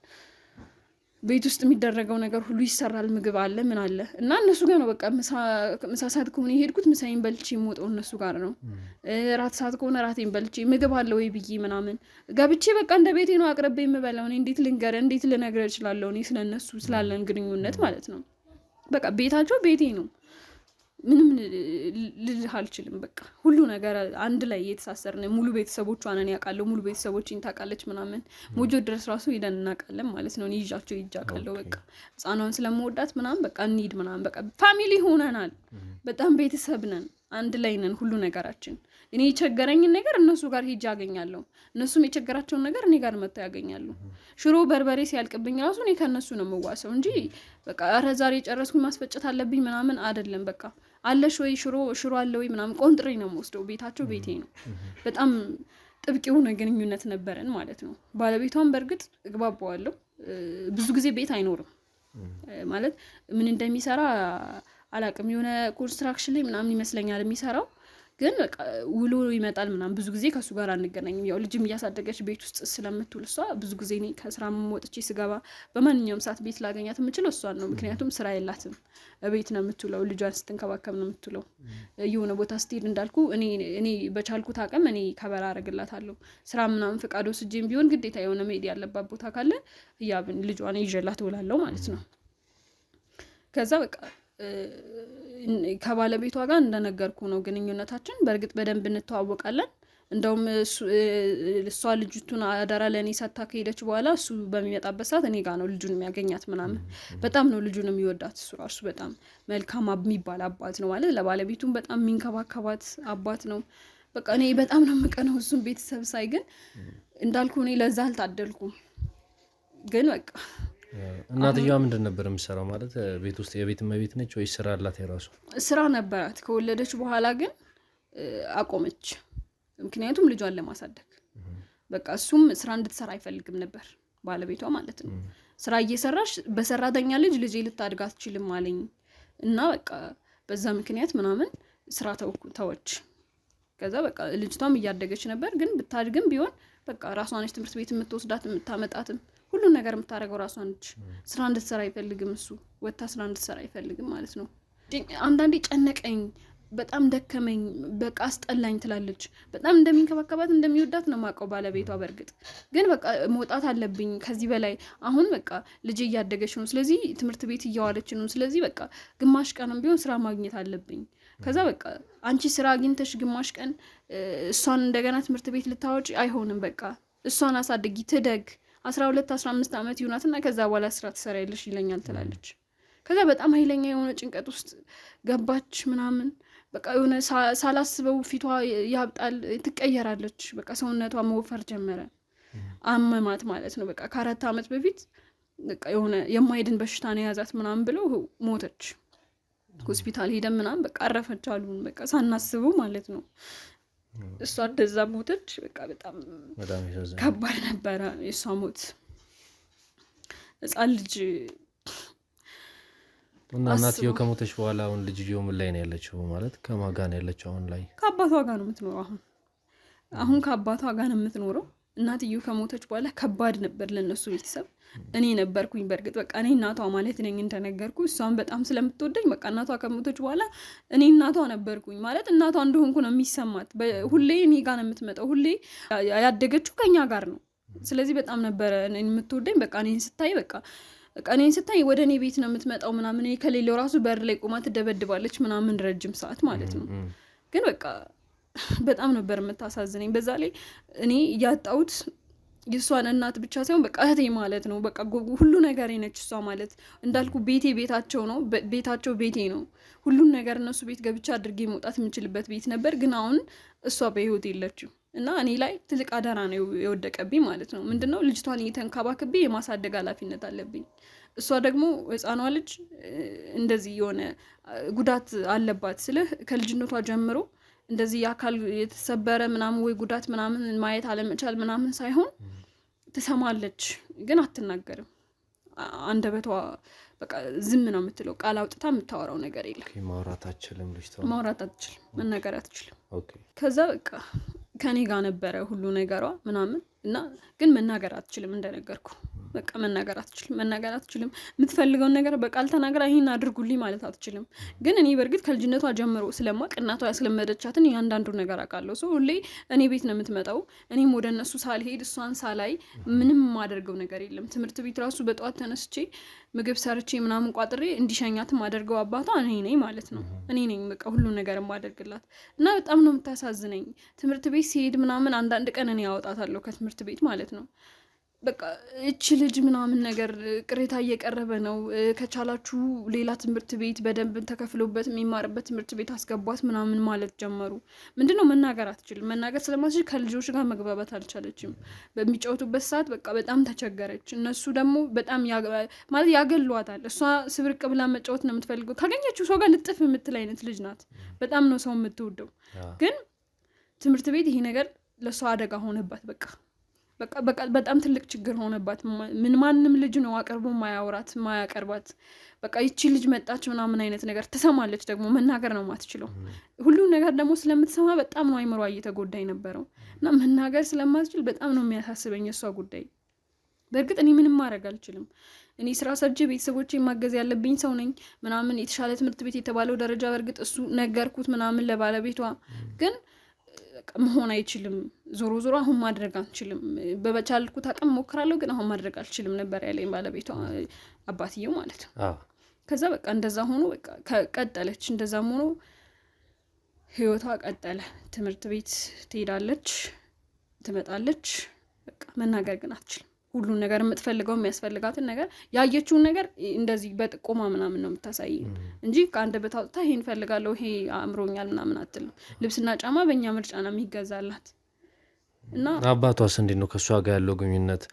ቤት ውስጥ የሚደረገው ነገር ሁሉ ይሰራል። ምግብ አለ ምን አለ እና እነሱ ጋር ነው በቃ ምሳ ሰዓት ከሆነ የሄድኩት ምሳዬን በልቼ የምወጣው እነሱ ጋር ነው። ራት ሰዓት ከሆነ ራቴን በልቼ ምግብ አለ ወይ ብዬ ምናምን ገብቼ በቃ እንደ ቤቴ ነው አቅርቤ የምበላው። እኔ እንዴት ልንገርህ፣ እንዴት ልነግርህ እችላለሁ? እኔ ስለ እነሱ ስላለን ግንኙነት ማለት ነው። በቃ ቤታቸው ቤቴ ነው። ምንም ልልህ አልችልም። በቃ ሁሉ ነገር አንድ ላይ እየተሳሰርን ሙሉ ቤተሰቦቿን እኔ አውቃለሁ፣ ሙሉ ቤተሰቦችን ታውቃለች ምናምን። ሞጆ ድረስ ራሱ ሄደን እናውቃለን ማለት ነው። እኔ ይዣቸው ሄጄ አውቃለሁ። በቃ ሕፃኗን ስለምወዳት ምናምን በቃ እንሂድ ምናምን በቃ family ሆነናል። በጣም ቤተሰብ ነን፣ አንድ ላይ ነን። ሁሉ ነገራችን እኔ የቸገረኝን ነገር እነሱ ጋር ሄጄ አገኛለሁ፣ እነሱም የቸገራቸውን ነገር እኔ ጋር መጥተው ያገኛሉ። ሽሮ በርበሬ ሲያልቅብኝ ራሱ እኔ ከእነሱ ነው የምዋሰው እንጂ በቃ ኧረ ዛሬ ጨረስኩኝ ማስፈጨት አለብኝ ምናምን አይደለም። በቃ አለሽ ወይ ሽሮ ሽሮ አለ ወይ ምናምን ቆንጥሬ ነው የምወስደው። ቤታቸው ቤቴ ነው። በጣም ጥብቅ የሆነ ግንኙነት ነበረን ማለት ነው። ባለቤቷን በእርግጥ እግባባዋለሁ። ብዙ ጊዜ ቤት አይኖርም ማለት ምን እንደሚሰራ አላቅም። የሆነ construction ላይ ምናምን ይመስለኛል የሚሰራው፣ ግን በቃ ውሎ ይመጣል ምናምን። ብዙ ጊዜ ከእሱ ጋር አንገናኝም። ያው ልጅም እያሳደገች ቤት ውስጥ ስለምትውል እሷ ብዙ ጊዜ እኔ ከስራ ወጥቼ ስገባ በማንኛውም ሰዓት ቤት ላገኛት የምችለው እሷን ነው። ምክንያቱም ስራ የላትም፣ ቤት ነው የምትውለው፣ ልጇን ስትንከባከብ ነው የምትውለው። የሆነ ቦታ ስትሄድ እንዳልኩ እኔ በቻልኩት አቅም እኔ ከበራ አረግላታለሁ። ስራ ምናምን ፈቃድ ወስጄም ቢሆን ግዴታ የሆነ መሄድ ያለባት ቦታ ካለ ህያብን ልጇን ይዤላት እውላለሁ ማለት ነው። ከዛ በቃ ከባለቤቷ ጋር እንደነገርኩ ነው ግንኙነታችን። በእርግጥ በደንብ እንተዋወቃለን። እንደውም እሷ ልጅቱን አደራ ለእኔ ሰታ ከሄደች በኋላ እሱ በሚመጣበት ሰዓት እኔ ጋር ነው ልጁን የሚያገኛት ምናምን። በጣም ነው ልጁን የሚወዳት እሱ ራሱ በጣም መልካም የሚባል አባት ነው ማለት ለባለቤቱም በጣም የሚንከባከባት አባት ነው። በቃ እኔ በጣም ነው የምቀነው እሱን ቤተሰብ ሳይ። ግን እንዳልኩ እኔ ለዛ አልታደልኩም። ግን በቃ እናትየዋ ምንድን ነበር የምትሰራው? ማለት ቤት ውስጥ የቤት እመቤት ነች ወይስ ስራ አላት? የራሱ ስራ ነበራት። ከወለደች በኋላ ግን አቆመች። ምክንያቱም ልጇን ለማሳደግ በቃ እሱም ስራ እንድትሰራ አይፈልግም ነበር ባለቤቷ ማለት ነው። ስራ እየሰራሽ በሰራተኛ ልጅ ልጄ ልታድግ አትችልም አለኝ እና በቃ በዛ ምክንያት ምናምን ስራ ተወች። ከዛ በቃ ልጅቷም እያደገች ነበር። ግን ብታድግም ቢሆን በቃ ራሷ ነች ትምህርት ቤት የምትወስዳት የምታመጣትም ሁሉን ነገር የምታደርገው ራሷ ነች። ስራ እንድትሰራ አይፈልግም እሱ፣ ወጥታ ስራ እንድትሰራ አይፈልግም ማለት ነው። አንዳንዴ ጨነቀኝ፣ በጣም ደከመኝ፣ በቃ አስጠላኝ ትላለች። በጣም እንደሚንከባከባት እንደሚወዳት ነው የማውቀው ባለቤቷ። በእርግጥ ግን በቃ መውጣት አለብኝ ከዚህ በላይ አሁን በቃ ልጄ እያደገች ነው፣ ስለዚህ ትምህርት ቤት እያዋለች ነው፣ ስለዚህ በቃ ግማሽ ቀንም ቢሆን ስራ ማግኘት አለብኝ። ከዛ በቃ አንቺ ስራ አግኝተሽ ግማሽ ቀን እሷን እንደገና ትምህርት ቤት ልታወጪ አይሆንም፣ በቃ እሷን አሳድጊ ትደግ 12 15 ዓመት ይሁናትና ከዛ በኋላ ስራ ትሰሪያለሽ ይለኛል ትላለች። ከዛ በጣም ኃይለኛ የሆነ ጭንቀት ውስጥ ገባች ምናምን በቃ የሆነ ሳላስበው ፊቷ ያብጣል፣ ትቀየራለች። በቃ ሰውነቷ መወፈር ጀመረ፣ አመማት ማለት ነው። በቃ ከ4 ዓመት በፊት በቃ የሆነ የማይድን በሽታ ነው የያዛት ምናምን ብለው ሞተች። ሆስፒታል ሄደን ምናምን በቃ አረፈች አሉን። በቃ ሳናስበው ማለት ነው። እሷ እንደዛ ሞተች። በቃ በጣም ከባድ ነበረ የእሷ ሞት። ሕፃን ልጅ እና እናትየው ከሞተች በኋላ አሁን ልጅየው ምን ላይ ነው ያለችው? ማለት ከማን ጋር ነው ያለችው አሁን ላይ? ከአባቷ ጋር ነው የምትኖረው። አሁን ከአባቷ ጋር ነው የምትኖረው። እናትየው ከሞተች በኋላ ከባድ ነበር ለነሱ ቤተሰብ። እኔ ነበርኩኝ በእርግጥ በቃ እኔ እናቷ ማለት ነኝ እንደነገርኩ፣ እሷን በጣም ስለምትወደኝ በቃ እናቷ ከሞተች በኋላ እኔ እናቷ ነበርኩኝ ማለት እናቷ እንደሆንኩ ነው የሚሰማት። ሁሌ እኔ ጋር ነው የምትመጣው፣ ሁሌ ያደገችው ከኛ ጋር ነው። ስለዚህ በጣም ነበረ የምትወደኝ። በቃ እኔን ስታይ በቃ እኔን ስታይ ወደ እኔ ቤት ነው የምትመጣው ምናምን። እኔ ከሌለው ራሱ በር ላይ ቆማ ትደበድባለች ምናምን ረጅም ሰዓት ማለት ነው። ግን በቃ በጣም ነበር የምታሳዝነኝ። በዛ ላይ እኔ ያጣሁት የእሷን እናት ብቻ ሳይሆን በቃ እህቴ ማለት ነው። በቃ ሁሉ ነገር ነች እሷ ማለት። እንዳልኩ ቤቴ ቤታቸው ነው፣ ቤታቸው ቤቴ ነው። ሁሉን ነገር እነሱ ቤት ገብቻ አድርጌ መውጣት የምችልበት ቤት ነበር። ግን አሁን እሷ በህይወት የለችም እና እኔ ላይ ትልቅ አደራ ነው የወደቀብኝ ማለት ነው። ምንድነው ልጅቷን እየተንከባክቤ የማሳደግ ኃላፊነት አለብኝ። እሷ ደግሞ ህፃኗ ልጅ እንደዚህ የሆነ ጉዳት አለባት ስልህ ከልጅነቷ ጀምሮ እንደዚህ የአካል የተሰበረ ምናምን ወይ ጉዳት ምናምን ማየት አለመቻል ምናምን ሳይሆን ትሰማለች፣ ግን አትናገርም። አንደበቷ በቃ ዝም ነው የምትለው። ቃል አውጥታ የምታወራው ነገር የለም። ማውራት አትችልም፣ ማውራት አትችልም፣ መናገር አትችልም። ከዛ በቃ ከኔ ጋር ነበረ ሁሉ ነገሯ ምናምን እና ግን መናገር አትችልም፣ እንደነገርኩ በቃ መናገር አትችልም፣ መናገር አትችልም። የምትፈልገውን ነገር በቃል ተናግራ ይህን አድርጉልኝ ማለት አትችልም። ግን እኔ በእርግጥ ከልጅነቷ ጀምሮ ስለማቅ እናቷ ያስለመደቻትን እያንዳንዱ ነገር አውቃለሁ። ሰው ሁሌ እኔ ቤት ነው የምትመጣው። እኔም ወደ እነሱ ሳልሄድ እሷን ሳላይ ምንም የማደርገው ነገር የለም። ትምህርት ቤት ራሱ በጠዋት ተነስቼ ምግብ ሰርቼ ምናምን ቋጥሬ እንዲሸኛትም አደርገው አባቷ እኔ ነኝ ማለት ነው። እኔ ነኝ በቃ ሁሉ ነገር የማደርግላት እና በጣም ነው የምታሳዝነኝ። ትምህርት ቤት ሲሄድ ምናምን አንዳንድ ቀን እኔ ያወጣታለሁ ከትምህርት ቤት ማለት ነው። በቃ እቺ ልጅ ምናምን ነገር ቅሬታ እየቀረበ ነው፣ ከቻላችሁ ሌላ ትምህርት ቤት በደንብ ተከፍሎበት የሚማርበት ትምህርት ቤት አስገቧት ምናምን ማለት ጀመሩ። ምንድነው መናገር አትችልም። መናገር ስለማትችል ከልጆች ጋር መግባባት አልቻለችም። በሚጫወቱበት ሰዓት በቃ በጣም ተቸገረች። እነሱ ደግሞ በጣም ማለት ያገሏታል። እሷ ስብርቅ ብላ መጫወት ነው የምትፈልገው። ካገኘችው ሰው ጋር ልጥፍ የምትል አይነት ልጅ ናት። በጣም ነው ሰው የምትወደው። ግን ትምህርት ቤት ይሄ ነገር ለእሷ አደጋ ሆነባት። በቃ በቃ በጣም ትልቅ ችግር ሆነባት። ምን ማንም ልጅ ነው አቅርቦ ማያወራት ማያቀርባት። በቃ ይቺ ልጅ መጣች ምናምን አይነት ነገር ትሰማለች። ደግሞ መናገር ነው ማትችለው። ሁሉም ነገር ደግሞ ስለምትሰማ በጣም ነው አይምሯ እየተጎዳ የነበረው እና መናገር ስለማትችል በጣም ነው የሚያሳስበኝ የእሷ ጉዳይ። በእርግጥ እኔ ምንም ማድረግ አልችልም። እኔ ስራ ሰርቼ ቤተሰቦቼ ማገዝ ያለብኝ ሰው ነኝ ምናምን። የተሻለ ትምህርት ቤት የተባለው ደረጃ በእርግጥ እሱ ነገርኩት ምናምን ለባለቤቷ፣ ግን መሆን አይችልም። ዞሮ ዞሮ አሁን ማድረግ አንችልም። በቻልኩት አቅም ሞክራለሁ፣ ግን አሁን ማድረግ አልችልም ነበር ያለኝ ባለቤቷ አባትየው ማለት ነው። ከዛ በቃ እንደዛ ሆኖ በቃ ቀጠለች። እንደዛም ሆኖ ህይወቷ ቀጠለ። ትምህርት ቤት ትሄዳለች፣ ትመጣለች። በቃ መናገር ግን አትችልም። ሁሉን ነገር የምትፈልገው የሚያስፈልጋትን ነገር ያየችውን ነገር እንደዚህ በጥቆማ ምናምን ነው የምታሳይ እንጂ ከአንደበት አውጥታ ይሄን እፈልጋለሁ ይሄ አእምሮኛል ምናምን አትልም። ልብስና ጫማ በእኛ ምርጫ ነው የሚገዛላት። እና አባቷስ እንዴት ነው ከእሷ ጋር ያለው ግንኙነት?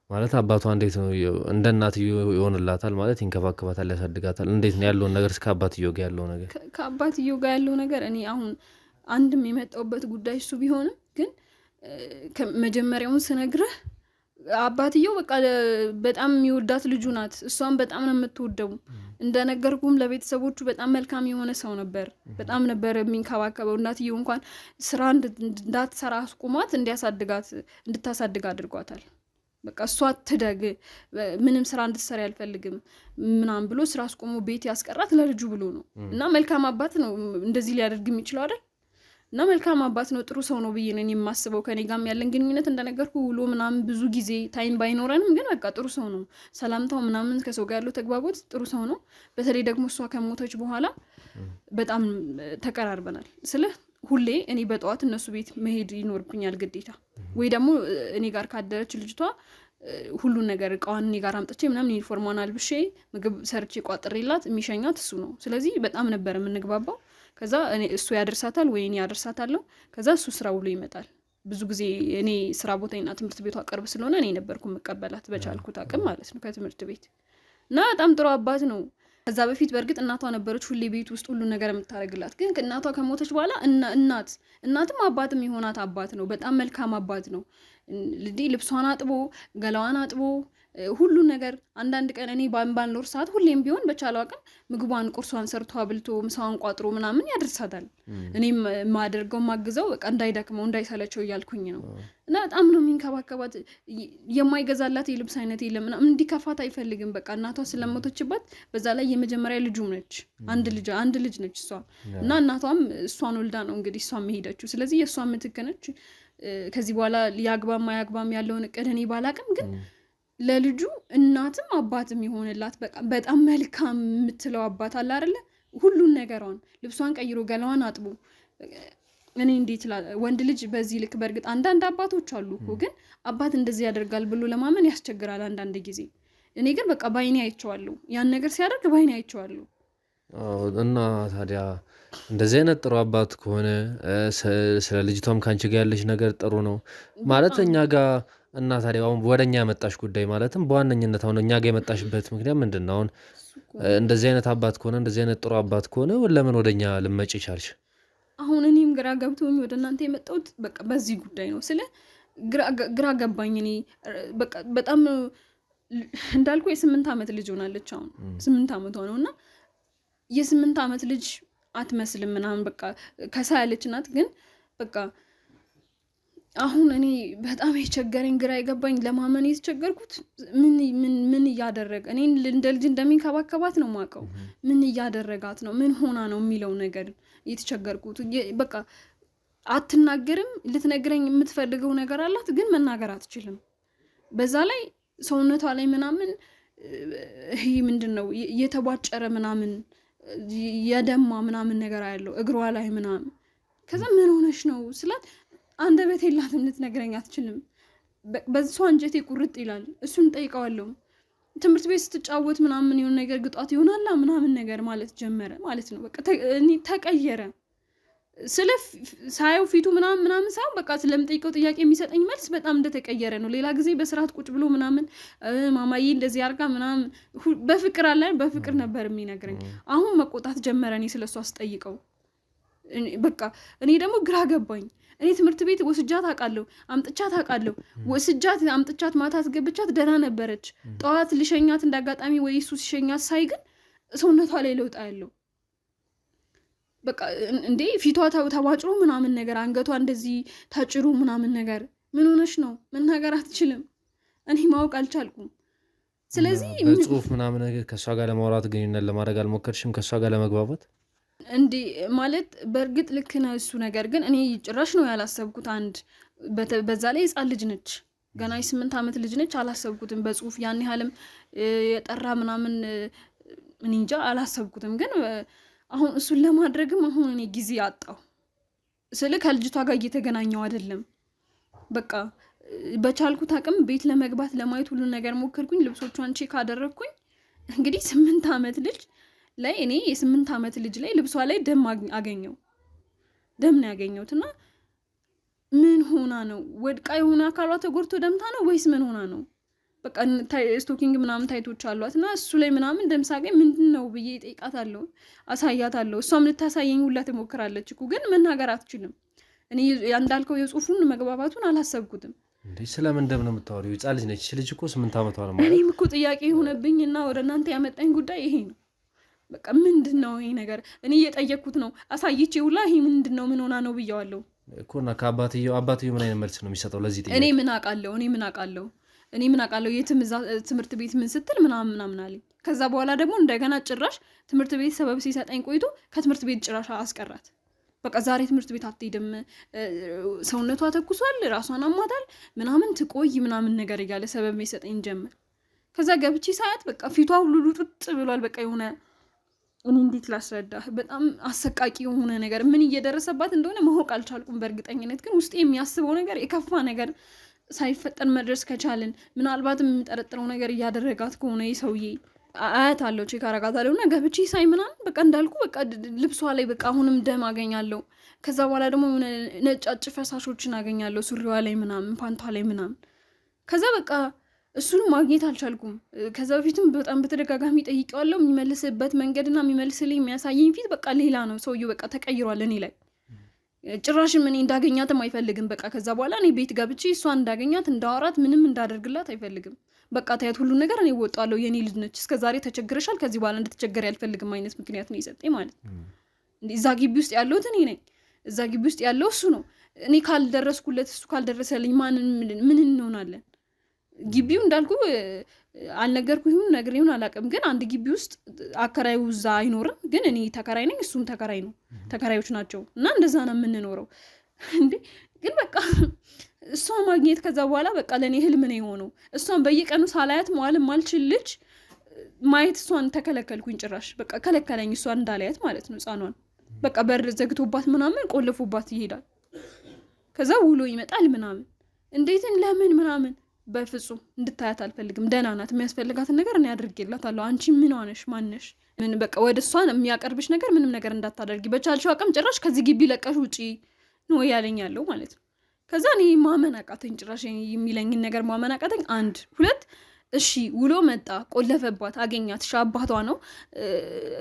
ማለት አባቷ እንዴት ነው እንደ እናትዮ ይሆንላታል ማለት ይንከባከባታል፣ ያሳድጋታል? እንዴት ነው ያለውን ነገር እስከ አባትዮ ጋር ያለው ነገር? ከአባትዮ ጋር ያለው ነገር እኔ አሁን አንድም የመጣሁበት ጉዳይ እሱ ቢሆንም ግን መጀመሪያውን ስነግርህ አባትየው በቃ በጣም የሚወዳት ልጁ ናት። እሷን በጣም ነው የምትወደው። እንደነገርኩም ለቤተሰቦቹ በጣም መልካም የሆነ ሰው ነበር። በጣም ነበር የሚንከባከበው። እናትየው እንኳን ስራ እንዳትሰራ አስቁሟት እንዲያሳድጋት እንድታሳድግ አድርጓታል። በቃ እሷ ትደግ፣ ምንም ስራ እንድትሰራ አልፈልግም ምናምን ብሎ ስራ አስቆሞ ቤት ያስቀራት ለልጁ ብሎ ነው። እና መልካም አባት ነው እንደዚህ ሊያደርግ የሚችለው አይደል? እና መልካም አባት ነው፣ ጥሩ ሰው ነው ብዬ ነው የማስበው። ከኔ ጋርም ያለን ግንኙነት እንደነገርኩ ውሎ ምናምን ብዙ ጊዜ time ባይኖረንም ግን በቃ ጥሩ ሰው ነው። ሰላምታው ምናምን ከሰው ጋር ያለው ተግባቦት ጥሩ ሰው ነው። በተለይ ደግሞ እሷ ከሞተች በኋላ በጣም ተቀራርበናል። ስልህ ሁሌ እኔ በጠዋት እነሱ ቤት መሄድ ይኖርብኛል ግዴታ፣ ወይ ደግሞ እኔ ጋር ካደረች ልጅቷ ሁሉን ነገር እቃዋን እኔ ጋር አምጥቼ ምናምን ዩኒፎርሟን አልብሼ ምግብ ሰርቼ ቋጥሬላት የሚሸኛት እሱ ነው። ስለዚህ በጣም ነበር የምንግባባው። ከዛ እሱ ያደርሳታል ወይ እኔ ያደርሳታለሁ። ከዛ እሱ ስራ ውሎ ይመጣል። ብዙ ጊዜ እኔ ስራ ቦታዬና ትምህርት ቤቷ ቅርብ ስለሆነ እኔ ነበርኩ የምቀበላት በቻልኩት አቅም ማለት ነው ከትምህርት ቤት። እና በጣም ጥሩ አባት ነው። ከዛ በፊት በእርግጥ እናቷ ነበረች ሁሌ ቤት ውስጥ ሁሉ ነገር የምታደርግላት። ግን እናቷ ከሞተች በኋላ እናትም አባትም የሆናት አባት ነው። በጣም መልካም አባት ነው። ልብሷን አጥቦ ገላዋን አጥቦ ሁሉን ነገር አንዳንድ ቀን እኔ ባልኖር ሰዓት ሁሌም ቢሆን በቻለው አቅም ምግቧን ቁርሷን ሰርቶ አብልቶ ምሳዋን ቋጥሮ ምናምን ያደርሳታል። እኔም የማደርገው ማግዘው በቃ እንዳይደክመው እንዳይሰለቸው እያልኩኝ ነው። እና በጣም ነው የሚንከባከባት። የማይገዛላት የልብስ አይነት የለም ምናምን፣ እንዲከፋት አይፈልግም። በቃ እናቷ ስለሞተችባት፣ በዛ ላይ የመጀመሪያ ልጁም ነች፣ አንድ ልጅ ነች እሷ። እና እናቷም እሷን ወልዳ ነው እንግዲህ እሷ የሄደችው። ስለዚህ የእሷ ምትክ ነች። ከዚህ በኋላ ያግባም አያግባም ያለውን እቅድ እኔ ባላቅም ግን ለልጁ እናትም አባትም የሆነላት በቃ በጣም መልካም የምትለው አባት አለ አይደለ? ሁሉን ነገሯን ልብሷን ቀይሮ ገላዋን አጥቦ፣ እኔ እንዴት ወንድ ልጅ በዚህ ልክ፣ በእርግጥ አንዳንድ አባቶች አሉ እኮ፣ ግን አባት እንደዚህ ያደርጋል ብሎ ለማመን ያስቸግራል አንዳንድ ጊዜ። እኔ ግን በቃ ባይኔ አይቼዋለሁ፣ ያን ነገር ሲያደርግ ባይኔ አይቼዋለሁ። እና ታዲያ እንደዚህ አይነት ጥሩ አባት ከሆነ፣ ስለ ልጅቷም ከአንቺ ጋር ያለሽ ነገር ጥሩ ነው ማለት እኛ ጋር፣ እና ታዲያ አሁን ወደ እኛ የመጣሽ ጉዳይ፣ ማለትም በዋነኝነት አሁን እኛ ጋር የመጣሽበት ምክንያት ምንድን ነው? አሁን እንደዚህ አይነት አባት ከሆነ፣ እንደዚህ አይነት ጥሩ አባት ከሆነ ለምን ወደ እኛ ልመጪ ቻልሽ? አሁን እኔም ግራ ገብቶኝ ወደ እናንተ የመጣሁት በቃ በዚህ ጉዳይ ነው። ስለ ግራ ገባኝ። እኔ በቃ በጣም እንዳልኩ የ8 ዓመት ልጅ ሆናለች። አሁን 8 ዓመቷ ነው እና የ8 ዓመት ልጅ አትመስልም ምናምን፣ በቃ ከሳ ያለች ናት። ግን በቃ አሁን እኔ በጣም የቸገረኝ፣ ግራ የገባኝ፣ ለማመን የተቸገርኩት ምን ምን ምን እያደረገ፣ እኔ እንደ ልጅ እንደሚንከባከባት ነው የማውቀው። ምን እያደረጋት ነው፣ ምን ሆና ነው የሚለው ነገር የተቸገርኩት። በቃ አትናገርም። ልትነግረኝ የምትፈልገው ነገር አላት፣ ግን መናገር አትችልም። በዛ ላይ ሰውነቷ ላይ ምናምን ይሄ ምንድን ነው የተቧጨረ ምናምን የደማ ምናምን ነገር ያለው እግሯ ላይ ምናምን። ከዛ ምን ሆነሽ ነው ስላት አንደበት የላትም፣ ልትነግረኝ አትችልም። በሷ አንጀቴ ቁርጥ ይላል። እሱን ጠይቀዋለሁ። ትምህርት ቤት ስትጫወት ምናምን የሆነ ነገር ግጧት ይሆናላ ምናምን ነገር ማለት ጀመረ ማለት ነው። በቃ እኔ ተቀየረ ስለ ሳየው ፊቱ ምናምን ምናምን ሳይሆን በቃ ስለምጠይቀው ጥያቄ የሚሰጠኝ መልስ በጣም እንደተቀየረ ነው። ሌላ ጊዜ በስርዓት ቁጭ ብሎ ምናምን ማማዬ እንደዚህ አርጋ ምናምን በፍቅር አለ በፍቅር ነበር የሚነግረኝ። አሁን መቆጣት ጀመረ። እኔ ስለሷ ስጠይቀው በቃ እኔ ደግሞ ግራ ገባኝ። እኔ ትምህርት ቤት ወስጃት አውቃለሁ፣ አምጥቻት አውቃለሁ። ወስጃት አምጥቻት ማታ አስገብቻት ደህና ነበረች። ጠዋት ልሸኛት እንዳጋጣሚ ወይ እሱ ሲሸኛት ሳይ ግን ሰውነቷ ላይ ለውጥ ያለው በቃ እንዴ ፊቷ ተቧጭሮ ምናምን ነገር፣ አንገቷ እንደዚህ ታጭሩ ምናምን ነገር፣ ምን ሆነሽ ነው? መናገር አትችልም። እኔ ማወቅ አልቻልኩም። ስለዚህ በጽሁፍ ምናምን ነገር ከእሷ ጋር ለማውራት፣ ግንኙነት ለማድረግ አልሞከርሽም? ከእሷ ጋር ለመግባባት? እንዴ ማለት በእርግጥ ልክ ነህ እሱ ነገር፣ ግን እኔ ጭራሽ ነው ያላሰብኩት። አንድ በዛ ላይ ህፃን ልጅ ነች፣ ገና የ8 ዓመት ልጅ ነች። አላሰብኩትም በጽሁፍ ያን ያህልም የጠራ ምናምን እኔ እንጃ አላሰብኩትም። ግን አሁን እሱን ለማድረግም አሁን እኔ ጊዜ አጣሁ። ስለ ከልጅቷ ጋር እየተገናኘው አይደለም። በቃ በቻልኩት አቅም ቤት ለመግባት ለማየት ሁሉን ነገር ሞከርኩኝ። ልብሶቿን check አደረግኩኝ። እንግዲህ 8 ዓመት ልጅ ላይ፣ እኔ የ8 ዓመት ልጅ ላይ ልብሷ ላይ ደም አገኘው፣ ደም ነው ያገኘሁት። እና ምን ሆና ነው? ወድቃ የሆነ አካሏ ተጎድቶ ደምታ ነው ወይስ ምን ሆና ነው? በቃ stocking ምናምን ታይቶች አሏት እና እሱ ላይ ምናምን ደም ሳገኝ ምንድን ነው ብዬ እጠይቃታለሁ፣ አሳያታለሁ። እሷም ልታሳየኝ ሁላ ትሞክራለች እኮ፣ ግን መናገር አትችልም። እኔ እንዳልከው የጽሁፉን መግባባቱን አላሰብኩትም። እንዴ ስለምን ደም ነው የምታወሪው? ህፃን ልጅ ነች ልጅ እኮ፣ 8 ዓመቷ ነው ማለት። እኔም እኮ ጥያቄ የሆነብኝ እና ወደ እናንተ ያመጣኝ ጉዳይ ይሄ ነው። በቃ ምንድን ነው ይሄ ነገር? እኔ እየጠየቅኩት ነው፣ አሳይቼ ሁላ ይሄ ምንድን ነው፣ ምን ሆና ነው ብየዋለሁ። እኮ። እና ከአባትየው አባትየው ምን አይነት መልስ ነው የሚሰጠው ለዚህ ጥያቄ? እኔ ምን አውቃለሁ? እኔ ምን አውቃለሁ? እኔ ምን አውቃለሁ? የትም እዛ ትምህርት ቤት ምን ስትል ምናምን ምናምን አለኝ። ከዛ በኋላ ደግሞ እንደገና ጭራሽ ትምህርት ቤት ሰበብ ሲሰጠኝ ቆይቶ ከትምህርት ቤት ጭራሽ አስቀራት። በቃ ዛሬ ትምህርት ቤት አትሄድም፣ ሰውነቷ ተኩሷል፣ ራሷን አሟታል፣ ምናምን ትቆይ ምናምን ነገር እያለ ሰበብ ይሰጠኝ ጀመር። ከዛ ገብቼ ሳያት በቃ ፊቷ ሁሉ ልውጥጥ ብሏል። በቃ የሆነ እኔ እንዴት ላስረዳህ፣ በጣም አሰቃቂ የሆነ ነገር፣ ምን እየደረሰባት እንደሆነ ማወቅ አልቻልኩም። በእርግጠኝነት ግን ውስጤ የሚያስበው ነገር የከፋ ነገር ሳይፈጠር መድረስ ከቻልን፣ ምናልባትም የምጠረጥረው ነገር እያደረጋት ከሆነ ይህ ሰውዬ፣ አያታለሁ፣ check አረጋታለሁ። እና ገብቼ ሳይ ምናምን በቃ እንዳልኩ በቃ ልብሷ ላይ በቃ አሁንም ደም አገኛለሁ። ከዛ በኋላ ደግሞ የሆነ ነጫጭ ፈሳሾችን አገኛለሁ ሱሪዋ ላይ ምናምን ፓንቷ ላይ ምናምን። ከዛ በቃ እሱን ማግኘት አልቻልኩም። ከዛ በፊትም በጣም በተደጋጋሚ ጠይቄዋለሁ። የሚመልስበት መንገድና የሚመልስልኝ የሚያሳየኝ ፊት በቃ ሌላ ነው። ሰውዬው በቃ ተቀይሯል እኔ ላይ። ጭራሽም እኔ እንዳገኛትም አይፈልግም። በቃ ከዛ በኋላ እኔ ቤት ገብቼ እሷን እንዳገኛት እንዳወራት ምንም እንዳደርግላት አይፈልግም። በቃ ታያት ሁሉ ነገር እኔ እወጣለሁ፣ የኔ ልጅ ነች፣ እስከ ዛሬ ተቸግረሻል፣ ከዚህ በኋላ እንድትቸገር ያልፈልግም አይነት ምክንያት ነው የሰጠኝ ማለት ነው። እዛ ግቢ ውስጥ ያለሁት እኔ ነኝ፣ እዛ ግቢ ውስጥ ያለው እሱ ነው። እኔ ካልደረስኩለት እሱ ካልደረሰልኝ ማንን ምን እንሆናለን? ግቢው እንዳልኩ አልነገርኩ ይሁን ነግሬ ይሁን አላውቅም፣ ግን አንድ ግቢ ውስጥ አከራዩ እዛ አይኖርም፣ ግን እኔ ተከራይ ነኝ፣ እሱም ተከራይ ነው፣ ተከራዮች ናቸው እና እንደዛ ነው የምንኖረው። እንዴ ግን በቃ እሷን ማግኘት ከዛ በኋላ በቃ ለእኔ ህልም ነው የሆነው። እሷን በየቀኑ ሳላያት መዋል ማልችል ልጅ ማየት እሷን ተከለከልኩኝ። ጭራሽ በቃ ከለከለኝ፣ እሷን እንዳላያት ማለት ነው። ህፃኗን በቃ በር ዘግቶባት ምናምን ቆልፎባት ይሄዳል። ከዛ ውሎ ይመጣል ምናምን እንዴትን ለምን ምናምን በፍጹም እንድታያት አልፈልግም። ደህና ናት። የሚያስፈልጋትን ነገር እኔ አድርጌላታለሁ። አንቺ ምን ሆነሽ ማነሽ? ምን በቃ ወደ እሷን የሚያቀርብሽ ነገር ምንም ነገር እንዳታደርጊ፣ በቻልሽው አቅም ጭራሽ ከዚህ ግቢ ለቀሽ ውጪ ነው ያለኝ ያለው ማለት ነው። ከዛ እኔ ማመን አቃተኝ፣ ጭራሽ የሚለኝን ነገር ማመን አቃተኝ። አንድ ሁለት እሺ ውሎ መጣ፣ ቆለፈባት፣ አገኛት። እሺ አባቷ ነው፣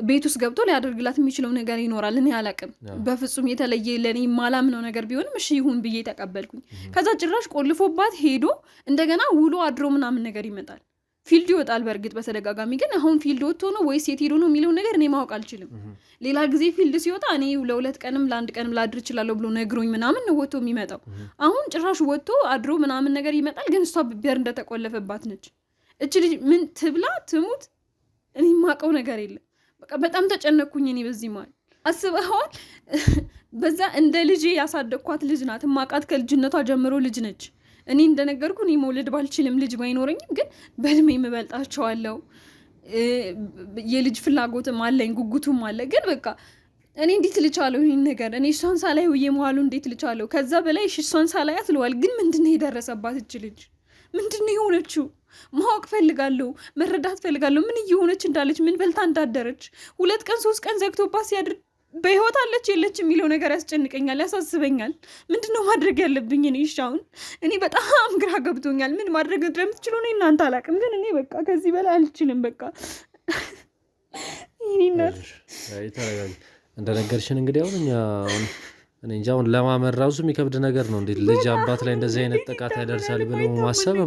ቤት ውስጥ ገብቶ ሊያደርግላት የሚችለው ነገር ይኖራል፣ እኔ አላቅም። በፍጹም የተለየ ለእኔ የማላምነው ነገር ቢሆንም እሺ ይሁን ብዬ ተቀበልኩኝ። ከዛ ጭራሽ ቆልፎባት ሄዶ እንደገና ውሎ አድሮ ምናምን ነገር ይመጣል። field ይወጣል በእርግጥ በተደጋጋሚ ግን አሁን field ወጥቶ ነው ወይስ የት ሄዶ ነው የሚለውን ነገር እኔ ማወቅ አልችልም። ሌላ ጊዜ field ሲወጣ እኔ ለሁለት ቀንም ለአንድ ቀንም ላድር እችላለሁ ብሎ ነግሮኝ ምናምን ነው ወጥቶ የሚመጣው። አሁን ጭራሽ ወጥቶ አድሮ ምናምን ነገር ይመጣል፣ ግን እሷ በር እንደተቆለፈባት ነች። እች ልጅ ምን ትብላ ትሙት፣ እኔ የማውቀው ነገር የለም። በቃ በጣም ተጨነቅኩኝ እኔ በዚህ መሀል አስበኸዋል። በዛ እንደ ልጄ ያሳደግኳት ልጅ ናት፣ የማውቃት ከልጅነቷ ጀምሮ ልጅ ነች። እኔ እንደነገርኩ እኔ መውለድ ባልችልም ልጅ ባይኖረኝም ግን በእድሜ የምበልጣቸዋለሁ። የልጅ ፍላጎትም አለኝ ጉጉቱም አለ። ግን በቃ እኔ እንዴት ልቻለሁ ይህን ነገር? እኔ እሷን ሳላይ ውዬ መዋሉ እንዴት ልቻለሁ? ከዛ በላይ እሷን ሳላያት ልዋል። ግን ምንድነው የደረሰባት እች ልጅ? ምንድነው የሆነችው? ማወቅ ፈልጋለሁ፣ መረዳት ፈልጋለሁ። ምን እየሆነች እንዳለች፣ ምን በልታ እንዳደረች። 2 ቀን 3 ቀን ዘግቶባት ሲያድር በህይወት አለች የለች የሚለው ነገር ያስጨንቀኛል፣ ያሳስበኛል። ምንድነው ማድረግ ያለብኝ? እኔ እሺ አሁን እኔ በጣም ግራ ገብቶኛል። ምን ማድረግ እንደምትችሉ እኔ እናንተ አላውቅም፣ ግን እኔ በቃ ከዚህ በላይ አልችልም። በቃ እንደነገርሽን እንግዲህ አሁን እኛ እኔ እንጃ አሁን ለማመን ራሱ የሚከብድ ነገር ነው። እንዴት ልጅ አባት ላይ እንደዚህ አይነት ጥቃት ያደርሳል ብሎ ማሰብ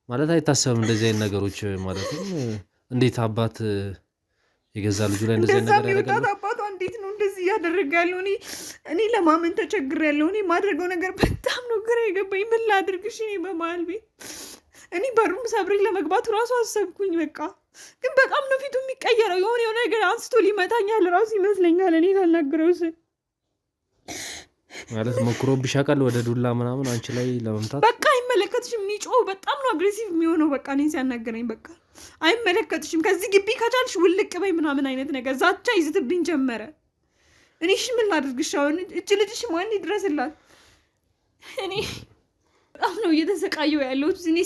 ማለት አይታሰብም። እንደዚህ አይነት ነገሮች ማለትም እንዴት አባት የገዛ ልጁ ላይ እንደዚህ አይነት ነገር ያደርጋል? አባቷ እንዴት ነው እንደዚህ እያደረገ ያለው? እኔ ለማመን ተቸግሬያለሁ። እኔ የማደርገው ነገር በጣም ነው ግራ የገባኝ። ምን ላድርግ? እሺ እኔ በመሀል ቤት እኔ በሩም ሰብሬ ለመግባቱ ራሱ አሰብኩኝ። በቃ ግን በጣም ነው ፊቱ የሚቀየረው። የሆነ የሆነ ነገር አንስቶ ሊመታኛል ራሱ ይመስለኛል እኔ ሳናግረው ስል ማለት ሞክሮብሽ ያውቃል? ወደ ዱላ ምናምን አንቺ ላይ ለመምታት በቃ አይመለከትሽም። የሚጮህ በጣም ነው aggressive የሚሆነው። በቃ እኔን ሲያናገረኝ በቃ አይመለከትሽም፣ ከዚህ ግቢ ከቻልሽ ውልቅ በይ ምናምን አይነት ነገር ዛቻ ይዝትብኝ ጀመረ። እኔ እሺ ምን ላድርግሽ አሁን? እች ልጅሽ ማን ይድረስላት? እኔ በጣም ነው እየተሰቃየሁ ያለሁት። እኔ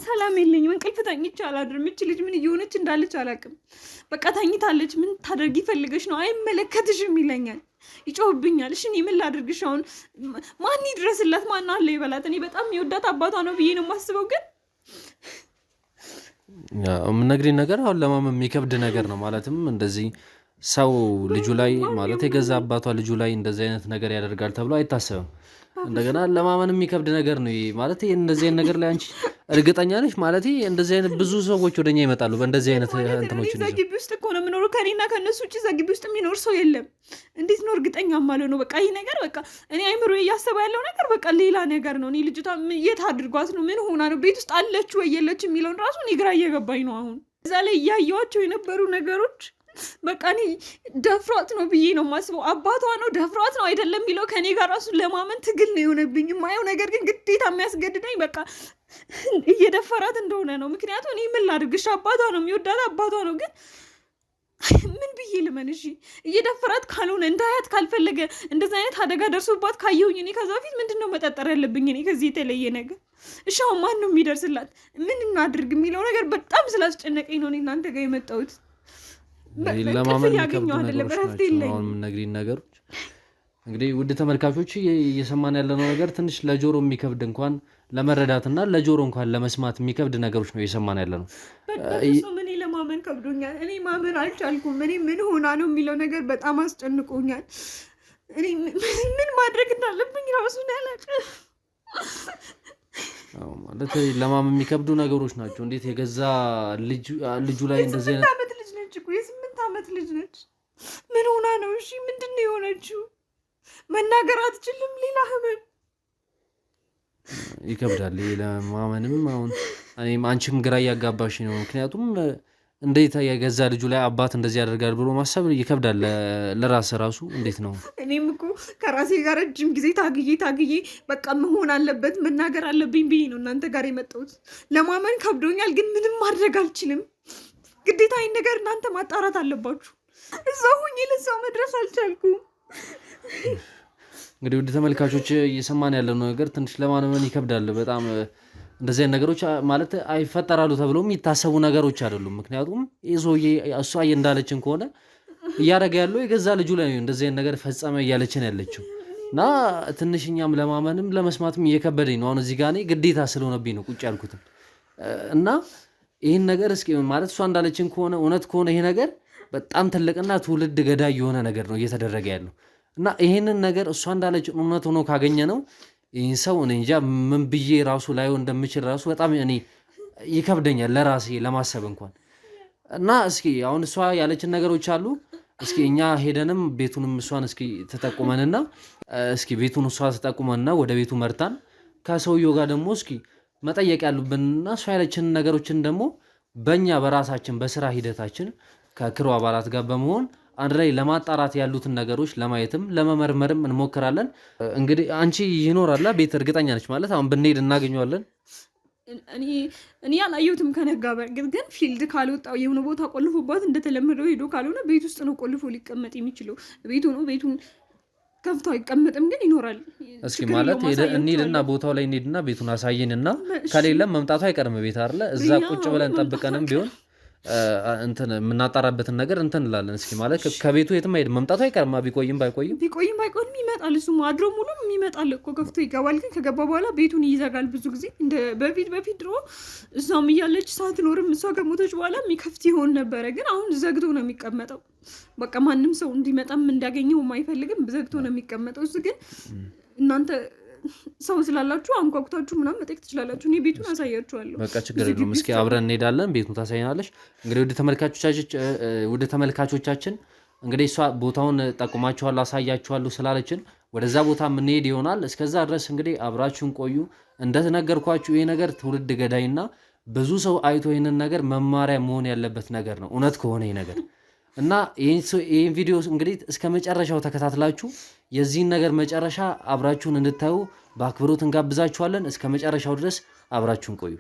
ሰላም የለኝም። እንቅልፍ ተኝቼ አላድርም። እች ልጅ ምን እየሆነች እንዳለች አላውቅም። በቃ ተኝታለች። ምን ታደርጊ ፈልገሽ ነው? አይመለከትሽም ይለኛል፣ ይጮህብኛል። እሺ እኔ ምን ላድርግሽ አሁን? ማን ይድረስላት? ማን አለ ይበላት? እኔ በጣም የሚወዳት አባቷ ነው ብዬ ነው የማስበው። ግን የምነግሪኝ ነገር አሁን ለማመን የሚከብድ ነገር ነው። ማለትም እንደዚህ ሰው ልጁ ላይ ማለት የገዛ አባቷ ልጁ ላይ እንደዚህ አይነት ነገር ያደርጋል ተብሎ አይታሰብም። እንደገና ለማመን የሚከብድ ነገር ነው። ማለት እንደዚህ አይነት ነገር ላይ አንቺ እርግጠኛ ነሽ? ማለት እንደዚህ አይነት ብዙ ሰዎች ወደኛ ይመጣሉ በእንደዚህ አይነት እንትኖች። እዛ ግቢ ውስጥ እኮ ነው የምኖረው። ከእኔና ከእነሱ ውጭ እዛ ግቢ ውስጥ የሚኖር ሰው የለም። እንዴት ነው እርግጠኛ የማልሆነው? በቃ ይህ ነገር በቃ እኔ አይምሮ እያሰበ ያለው ነገር በቃ ሌላ ነገር ነው። እኔ ልጅቷ የት አድርጓት ነው? ምን ሆና ነው? ቤት ውስጥ አለች ወይ የለች የሚለውን ራሱ እኔ ግራ እየገባኝ ነው አሁን። እዛ ላይ እያየኋቸው የነበሩ ነገሮች በቃ እኔ ደፍሯት ነው ብዬ ነው የማስበው። አባቷ ነው ደፍሯት ነው አይደለም የሚለው ከኔ ጋር ራሱ ለማመን ትግል ነው የሆነብኝ። የማየው ነገር ግን ግዴታ የሚያስገድደኝ በቃ እየደፈራት እንደሆነ ነው። ምክንያቱም እኔ ምን ላድርግሽ? አባቷ ነው የሚወዳት አባቷ ነው። ግን ምን ብዬ ልመን? እሺ እየደፈራት ካልሆነ እንዳያት ካልፈለገ እንደዚህ አይነት አደጋ ደርሶባት ካየሁኝ እኔ ከዛ በፊት ምንድን ነው መጠጠር ያለብኝ? እኔ ከዚህ የተለየ ነገር እሺ፣ አሁን ማን ነው የሚደርስላት? ምን እናድርግ የሚለው ነገር በጣም ስላስጨነቀኝ ነው እኔ እናንተ ጋር የመጣሁት። ለማመን የሚከብዱ ነገሮች ናቸው አሁን የምነግሪን ነገሮች። እንግዲህ ውድ ተመልካቾች እየሰማን ያለነው ነገር ትንሽ ለጆሮ የሚከብድ እንኳን ለመረዳትና ለጆሮ እንኳን ለመስማት የሚከብድ ነገሮች ነው እየሰማን ያለነው። በፍጹም እኔ ለማመን ከብዶኛል። እኔ ማመን አልቻልኩም። እኔ ምን ሆና ነው የሚለው ነገር በጣም አስጨንቆኛል። እኔ ምን ማድረግ እንዳለብኝ ራሱን አላውቅም። ማለት ለማመን የሚከብዱ ነገሮች ናቸው። እንዴት የገዛ ልጁ ላይ እንደዚህ አይነት ዓመት ልጅ ነች እኮ የ8 ዓመት ልጅ ነች። ምን ሆና ነው? እሺ ምንድን ነው የሆነችው? መናገር አትችልም። ሌላ ህመም ይከብዳል ለማመንም። አሁን እኔም አንቺም ግራ እያጋባሽ ነው። ምክንያቱም እንዴት የገዛ ልጁ ላይ አባት እንደዚህ ያደርጋል ብሎ ማሰብ ይከብዳል ለራስ ራሱ እንዴት ነው። እኔም እኮ ከራሴ ጋር ረጅም ጊዜ ታግዬ ታግዬ በቃ መሆን አለበት መናገር አለብኝ ብዬ ነው እናንተ ጋር የመጣሁት። ለማመን ከብዶኛል፣ ግን ምንም ማድረግ አልችልም። ግዴታ ይህን ነገር እናንተ ማጣራት አለባችሁ። እዛ ሁኜ ለሷ መድረስ አልቻልኩም። እንግዲህ ውድ ተመልካቾች እየሰማን ያለው ነገር ትንሽ ለማመን ይከብዳል በጣም። እንደዚህ አይነት ነገሮች ማለት አይፈጠራሉ ተብሎ የሚታሰቡ ነገሮች አይደሉም። ምክንያቱም ይህ ሰውዬ እሷ እንዳለችን ከሆነ እያደረገ ያለው የገዛ ልጁ ላይ ነው እንደዚህ አይነት ነገር ፈጸመ እያለችን ያለችው እና ትንሽ እኛም ለማመንም ለመስማትም እየከበደኝ ነው። አሁን እዚህ ጋር እኔ ግዴታ ስለሆነብኝ ነው ቁጭ ያልኩትም እና ይህን ነገር እስኪ ማለት እሷ እንዳለችን ከሆነ እውነት ከሆነ ይሄ ነገር በጣም ትልቅና ትውልድ ገዳይ የሆነ ነገር ነው እየተደረገ ያለው እና ይህንን ነገር እሷ እንዳለችን እውነት ሆኖ ካገኘ ነው ይህን ሰው እኔ እንጃ ምን ብዬ ራሱ ላየው እንደምችል ራሱ በጣም እኔ ይከብደኛል ለራሴ ለማሰብ እንኳን። እና እስኪ አሁን እሷ ያለችን ነገሮች አሉ። እስኪ እኛ ሄደንም ቤቱንም እሷን እስኪ ተጠቁመንና እስኪ ቤቱን እሷ ተጠቁመንና ወደ ቤቱ መርታን ከሰውየው ጋር ደግሞ እስኪ መጠየቅ ያሉብንና እሷ ያለችን ነገሮችን ደግሞ በእኛ በራሳችን በስራ ሂደታችን ከክሩ አባላት ጋር በመሆን አንድ ላይ ለማጣራት ያሉትን ነገሮች ለማየትም ለመመርመርም እንሞክራለን። እንግዲህ አንቺ ይኖራላ ቤት እርግጠኛ ነች ማለት አሁን ብንሄድ እናገኘዋለን? እኔ አላየሁትም ከነጋ። በእርግጥ ግን field ካልወጣው የሆነ ቦታ ቆልፎባት እንደተለመደው ሄዶ ካልሆነ ቤት ውስጥ ነው ቆልፎ ሊቀመጥ የሚችለው። ቤቱ ነው፣ ቤቱን ከፍቶ አይቀመጥም፣ ግን ይኖራል። እስኪ ማለት እንሂድና ቦታው ላይ እንሂድና ቤቱን አሳይንና ከሌለም መምጣቱ አይቀርም ቤት አይደለ? እዛ ቁጭ ብለን ጠብቀንም ቢሆን እንትን የምናጣራበትን ነገር እንትን እንላለን። እስኪ ማለት ከቤቱ የትም አይሄድም፣ መምጣቱ አይቀርማ። ቢቆይም ባይቆይም ቢቆይም ባይቆይም ይመጣል። እሱም አድሮ ሙሉም ይመጣል እኮ ከፍቶ ይገባል። ግን ከገባ በኋላ ቤቱን ይዘጋል። ብዙ ጊዜ እንደ በፊት በፊት ድሮ እሷም እያለች ሳትኖርም እሷ ከሞተች በኋላ የሚከፍት ይሆን ነበረ። ግን አሁን ዘግቶ ነው የሚቀመጠው። በቃ ማንም ሰው እንዲመጣም እንዲያገኘውም አይፈልግም። ዘግቶ ነው የሚቀመጠው። እሱ ግን እናንተ ሰው ስላላችሁ አንኳኩታችሁ ምናምን መጠየቅ ትችላላችሁ። እኔ ቤቱን አሳያችኋለሁ። በቃ ችግር የለውም። እስኪ አብረን እንሄዳለን፣ ቤቱን ታሳይናለሽ። እንግዲህ ውድ ተመልካቾቻችን እንግዲህ እሷ ቦታውን ጠቁማችኋለሁ፣ አሳያችኋለሁ ስላለችን ወደዛ ቦታ የምንሄድ ይሆናል። እስከዛ ድረስ እንግዲህ አብራችሁን ቆዩ። እንደተነገርኳችሁ ይሄ ነገር ትውልድ ገዳይና ብዙ ሰው አይቶ ይህንን ነገር መማሪያ መሆን ያለበት ነገር ነው፣ እውነት ከሆነ ይሄ ነገር እና ይህን ቪዲዮ እንግዲህ እስከ መጨረሻው ተከታትላችሁ የዚህን ነገር መጨረሻ አብራችሁን እንድታዩ በአክብሮት እንጋብዛችኋለን። እስከ መጨረሻው ድረስ አብራችሁን ቆዩ።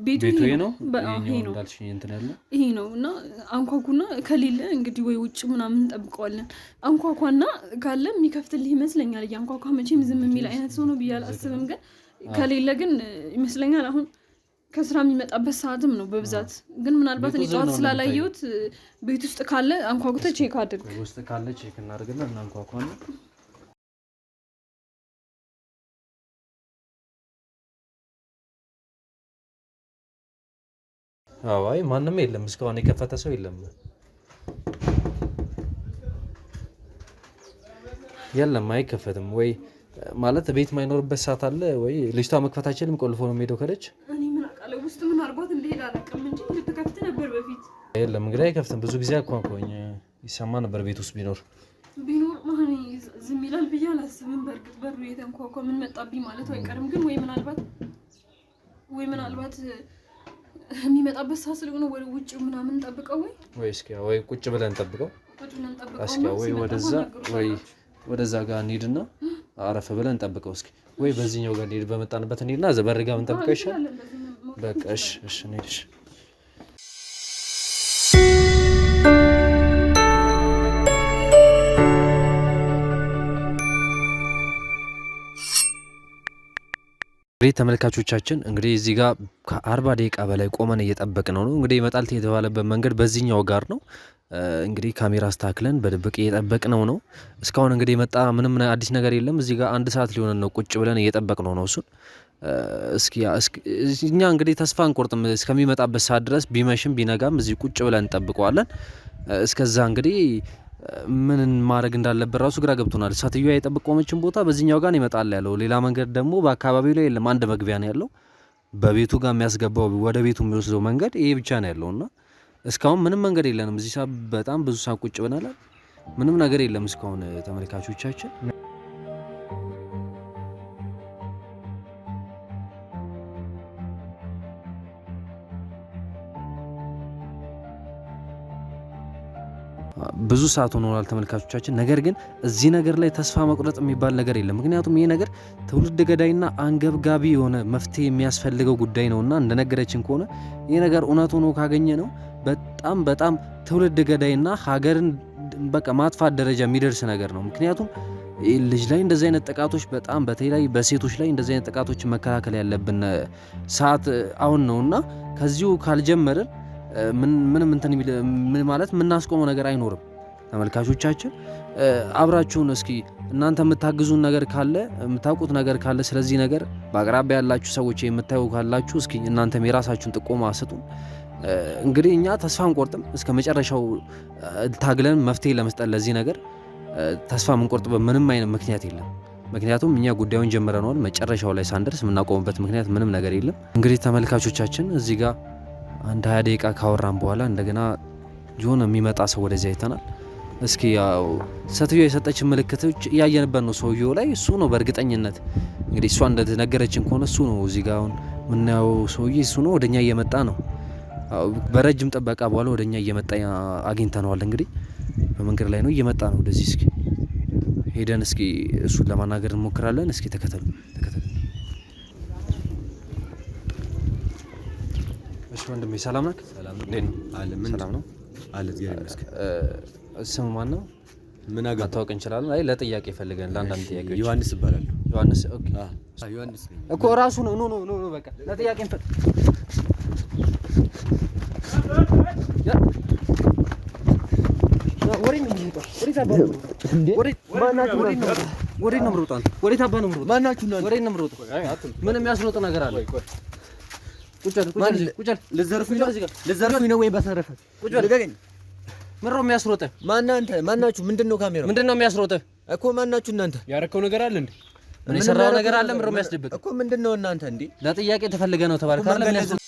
ቤቱ ይሄ ነው ይሄ ነው እና አንኳኩና ከሌለ እንግዲህ ወይ ውጭ ምናምን እንጠብቀዋለን። አንኳኳና ካለ የሚከፍትልህ ይመስለኛል። እያንኳኳ መቼም ዝም የሚል አይነት ሰው ነው ብዬ አላስብም። ግን ከሌለ ግን ይመስለኛል አሁን ከስራ የሚመጣበት ሰዓትም ነው በብዛት። ግን ምናልባት እኔ ጠዋት ስላላየሁት ቤት ውስጥ ካለ አንኳኩተህ check አድርግ። ውስጥ ካለ check እናድርግና እናንኳኳና አይ ማንም የለም፣ እስካሁን የከፈተ ሰው የለም። የለም አይከፈትም። ወይ ማለት ቤት ማይኖርበት ሰዓት አለ ወይ ልጅቷ መክፈት አይችልም፣ ቆልፎ ነው የሚሄደው ከደች። እኔ ምን አውቃለሁ ውስጥ ምን አድርጓት እንደሄደ አላውቅም እንጂ ልትከፍት ነበር በፊት። የለም እንግዲህ አይከፍትም። ብዙ ጊዜ አኳንኮኝ ይሰማ ነበር ቤት ውስጥ ቢኖር ቢኖር ማን ዝም ይላል ብዬ አላስብም። በእርግጥ በሩ የተንኳኳ ምን መጣብኝ ማለቱ አይቀርም። ግን ወይ ምናልባት የሚመጣበት ሰዓት ስለሆነ ወደ ውጭ ምናምን ጠብቀው ወይ እስኪ ወይ ቁጭ ብለን ጠብቀው እስኪ ወይ ወደዛ ወይ ወደዛ ጋር እንሂድና አረፍ ብለን ጠብቀው እስኪ ወይ በዚህኛው ጋር እንሂድ፣ በመጣንበት እንሂድና እዛ በር ጋር ብንጠብቀው ይሻላል። በቃ እሺ፣ እሺ እንሂድ። እሺ እንግዲህ ተመልካቾቻችን እንግዲህ እዚህ ጋር ከ40 ደቂቃ በላይ ቆመን እየጠበቅን ነው። እንግዲህ ይመጣል የተባለበት መንገድ በዚህኛው ጋር ነው። እንግዲህ ካሜራ አስተካክለን በድብቅ እየጠበቅነው ነው። እስካሁን እንግዲህ የመጣ ምንም አዲስ ነገር የለም። እዚህ ጋር አንድ ሰዓት ሊሆነን ነው ቁጭ ብለን እየጠበቅነው ነው እሱን። እስኪ እኛ እንግዲህ ተስፋ አንቆርጥም። እስከሚመጣበት ሰዓት ድረስ ቢመሽም ቢነጋም እዚህ ቁጭ ብለን እንጠብቀዋለን። እስከዛ እንግዲህ ምን ማድረግ እንዳለብን ራሱ ግራ ገብቶናል። ሴትዮዋ የጠቆመችን ቦታ በዚህኛው ጋር ይመጣል ያለው፣ ሌላ መንገድ ደግሞ በአካባቢው ላይ የለም። አንድ መግቢያ ነው ያለው በቤቱ ጋር የሚያስገባው ወደ ቤቱ የሚወስደው መንገድ ይሄ ብቻ ነው ያለውና እስካሁን ምንም መንገድ የለንም። እዚህ ሰዓት በጣም ብዙ ሰዓት ቁጭ ብለናል። ምንም ነገር የለም እስካሁን ተመልካቾቻችን። ብዙ ሰዓት ሆኖናል ተመልካቾቻችን። ነገር ግን እዚህ ነገር ላይ ተስፋ መቁረጥ የሚባል ነገር የለም። ምክንያቱም ይህ ነገር ትውልድ ገዳይና አንገብጋቢ የሆነ መፍትሄ የሚያስፈልገው ጉዳይ ነውና እንደነገረችን ከሆነ ይህ ነገር እውነት ሆኖ ካገኘ ነው በጣም በጣም ትውልድ ገዳይና ሀገርን በቃ ማጥፋት ደረጃ የሚደርስ ነገር ነው። ምክንያቱም ልጅ ላይ እንደዚህ አይነት ጥቃቶች በጣም በተለይ በሴቶች ላይ እንደዚህ አይነት ጥቃቶችን መከላከል ያለብን ሰዓት አሁን ነውና ከዚሁ ካልጀመርን ምንም እንትን ምን ማለት የምናስቆመው ነገር አይኖርም። ተመልካቾቻችን አብራችሁን እስኪ እናንተ የምታግዙን ነገር ካለ የምታውቁት ነገር ካለ ስለዚህ ነገር በአቅራቢያ ያላችሁ ሰዎች የምታዩ ካላችሁ እስኪ እናንተም የራሳችሁን ጥቆማ ስጡን። እንግዲህ እኛ ተስፋ አንቆርጥም። እስከ መጨረሻው ታግለን መፍትሄ ለመስጠት ለዚህ ነገር ተስፋ የምንቆርጥበት ምንም አይነት ምክንያት የለም። ምክንያቱም እኛ ጉዳዩን ጀምረነዋል። መጨረሻው ላይ ሳንደርስ የምናቆምበት ምክንያት ምንም ነገር የለም። እንግዲህ ተመልካቾቻችን እዚህ ጋር አንድ 20 ደቂቃ ካወራን በኋላ እንደገና የሆነ የሚመጣ ሰው ወደዚህ አይተናል። እስኪ ያው ሴትዮዋ የሰጠችን ምልክቶች እያየንበት ነው። ሰውየው ላይ እሱ ነው በእርግጠኝነት እንግዲህ እሷ እንደነገረችን ከሆነ እሱ ነው። እዚህ ጋር አሁን የምናየው ሰውዬ እሱ ነው። ወደኛ እየመጣ ነው። በረጅም ጥበቃ በኋላ ወደኛ እየመጣ አግኝተነዋል። እንግዲህ በመንገድ ላይ ነው እየመጣ ነው ወደዚህ። እስኪ ሄደን እስኪ እሱን ለማናገር እንሞክራለን። እስኪ ተከተሉ ተከተሉ። እሺ ወንድሜ ሰላም ነህ? ሰላም ነው። እንዴት ነው? አለ ምን ሰላም ነው? አለ እግዚአብሔር ይመስገን። ስም ማን ነው? ምን አገባ? መታወቅ እንችላለን? አይ ለጥያቄ ፈልገን ለአንዳንድ ጥያቄዎች። ዮሐንስ እባላለሁ። ዮሐንስ። Okay ዮሐንስ ነኝ። እኮ ራሱ ነው። No no no no በቃ ለጥያቄ ወዴት ነው የምሮጠው? አንተ ወዴት አባ ነው የምሮጠው? ማናችሁ እናንተ? ወዴት ነው የምሮጠው? ምን የሚያስሮጥ ነገር አለ? ቁጭ በል ቁጭ በል ቁጭ በል። ልዘርፉኝ ነው? ልዘርፉኝ ነው ወይ በተረፈ? ቁጭ በል። ልቀቀኝ። ምንድን ነው የሚያስሮጥህ? ማነህ አንተ? ማናችሁ? ምንድን ነው ካሜራው? ምንድን ነው የሚያስሮጥህ? እኮ ማናችሁ እናንተ? ያረከው ነገር አለ እንዴ? ምን የሰራው ነገር አለ? ምንድን ነው የሚያስደብቅህ? እኮ ምንድን ነው እናንተ እንዴ? ለጥያቄ ተፈልገህ ነው ተባልክ አይደል?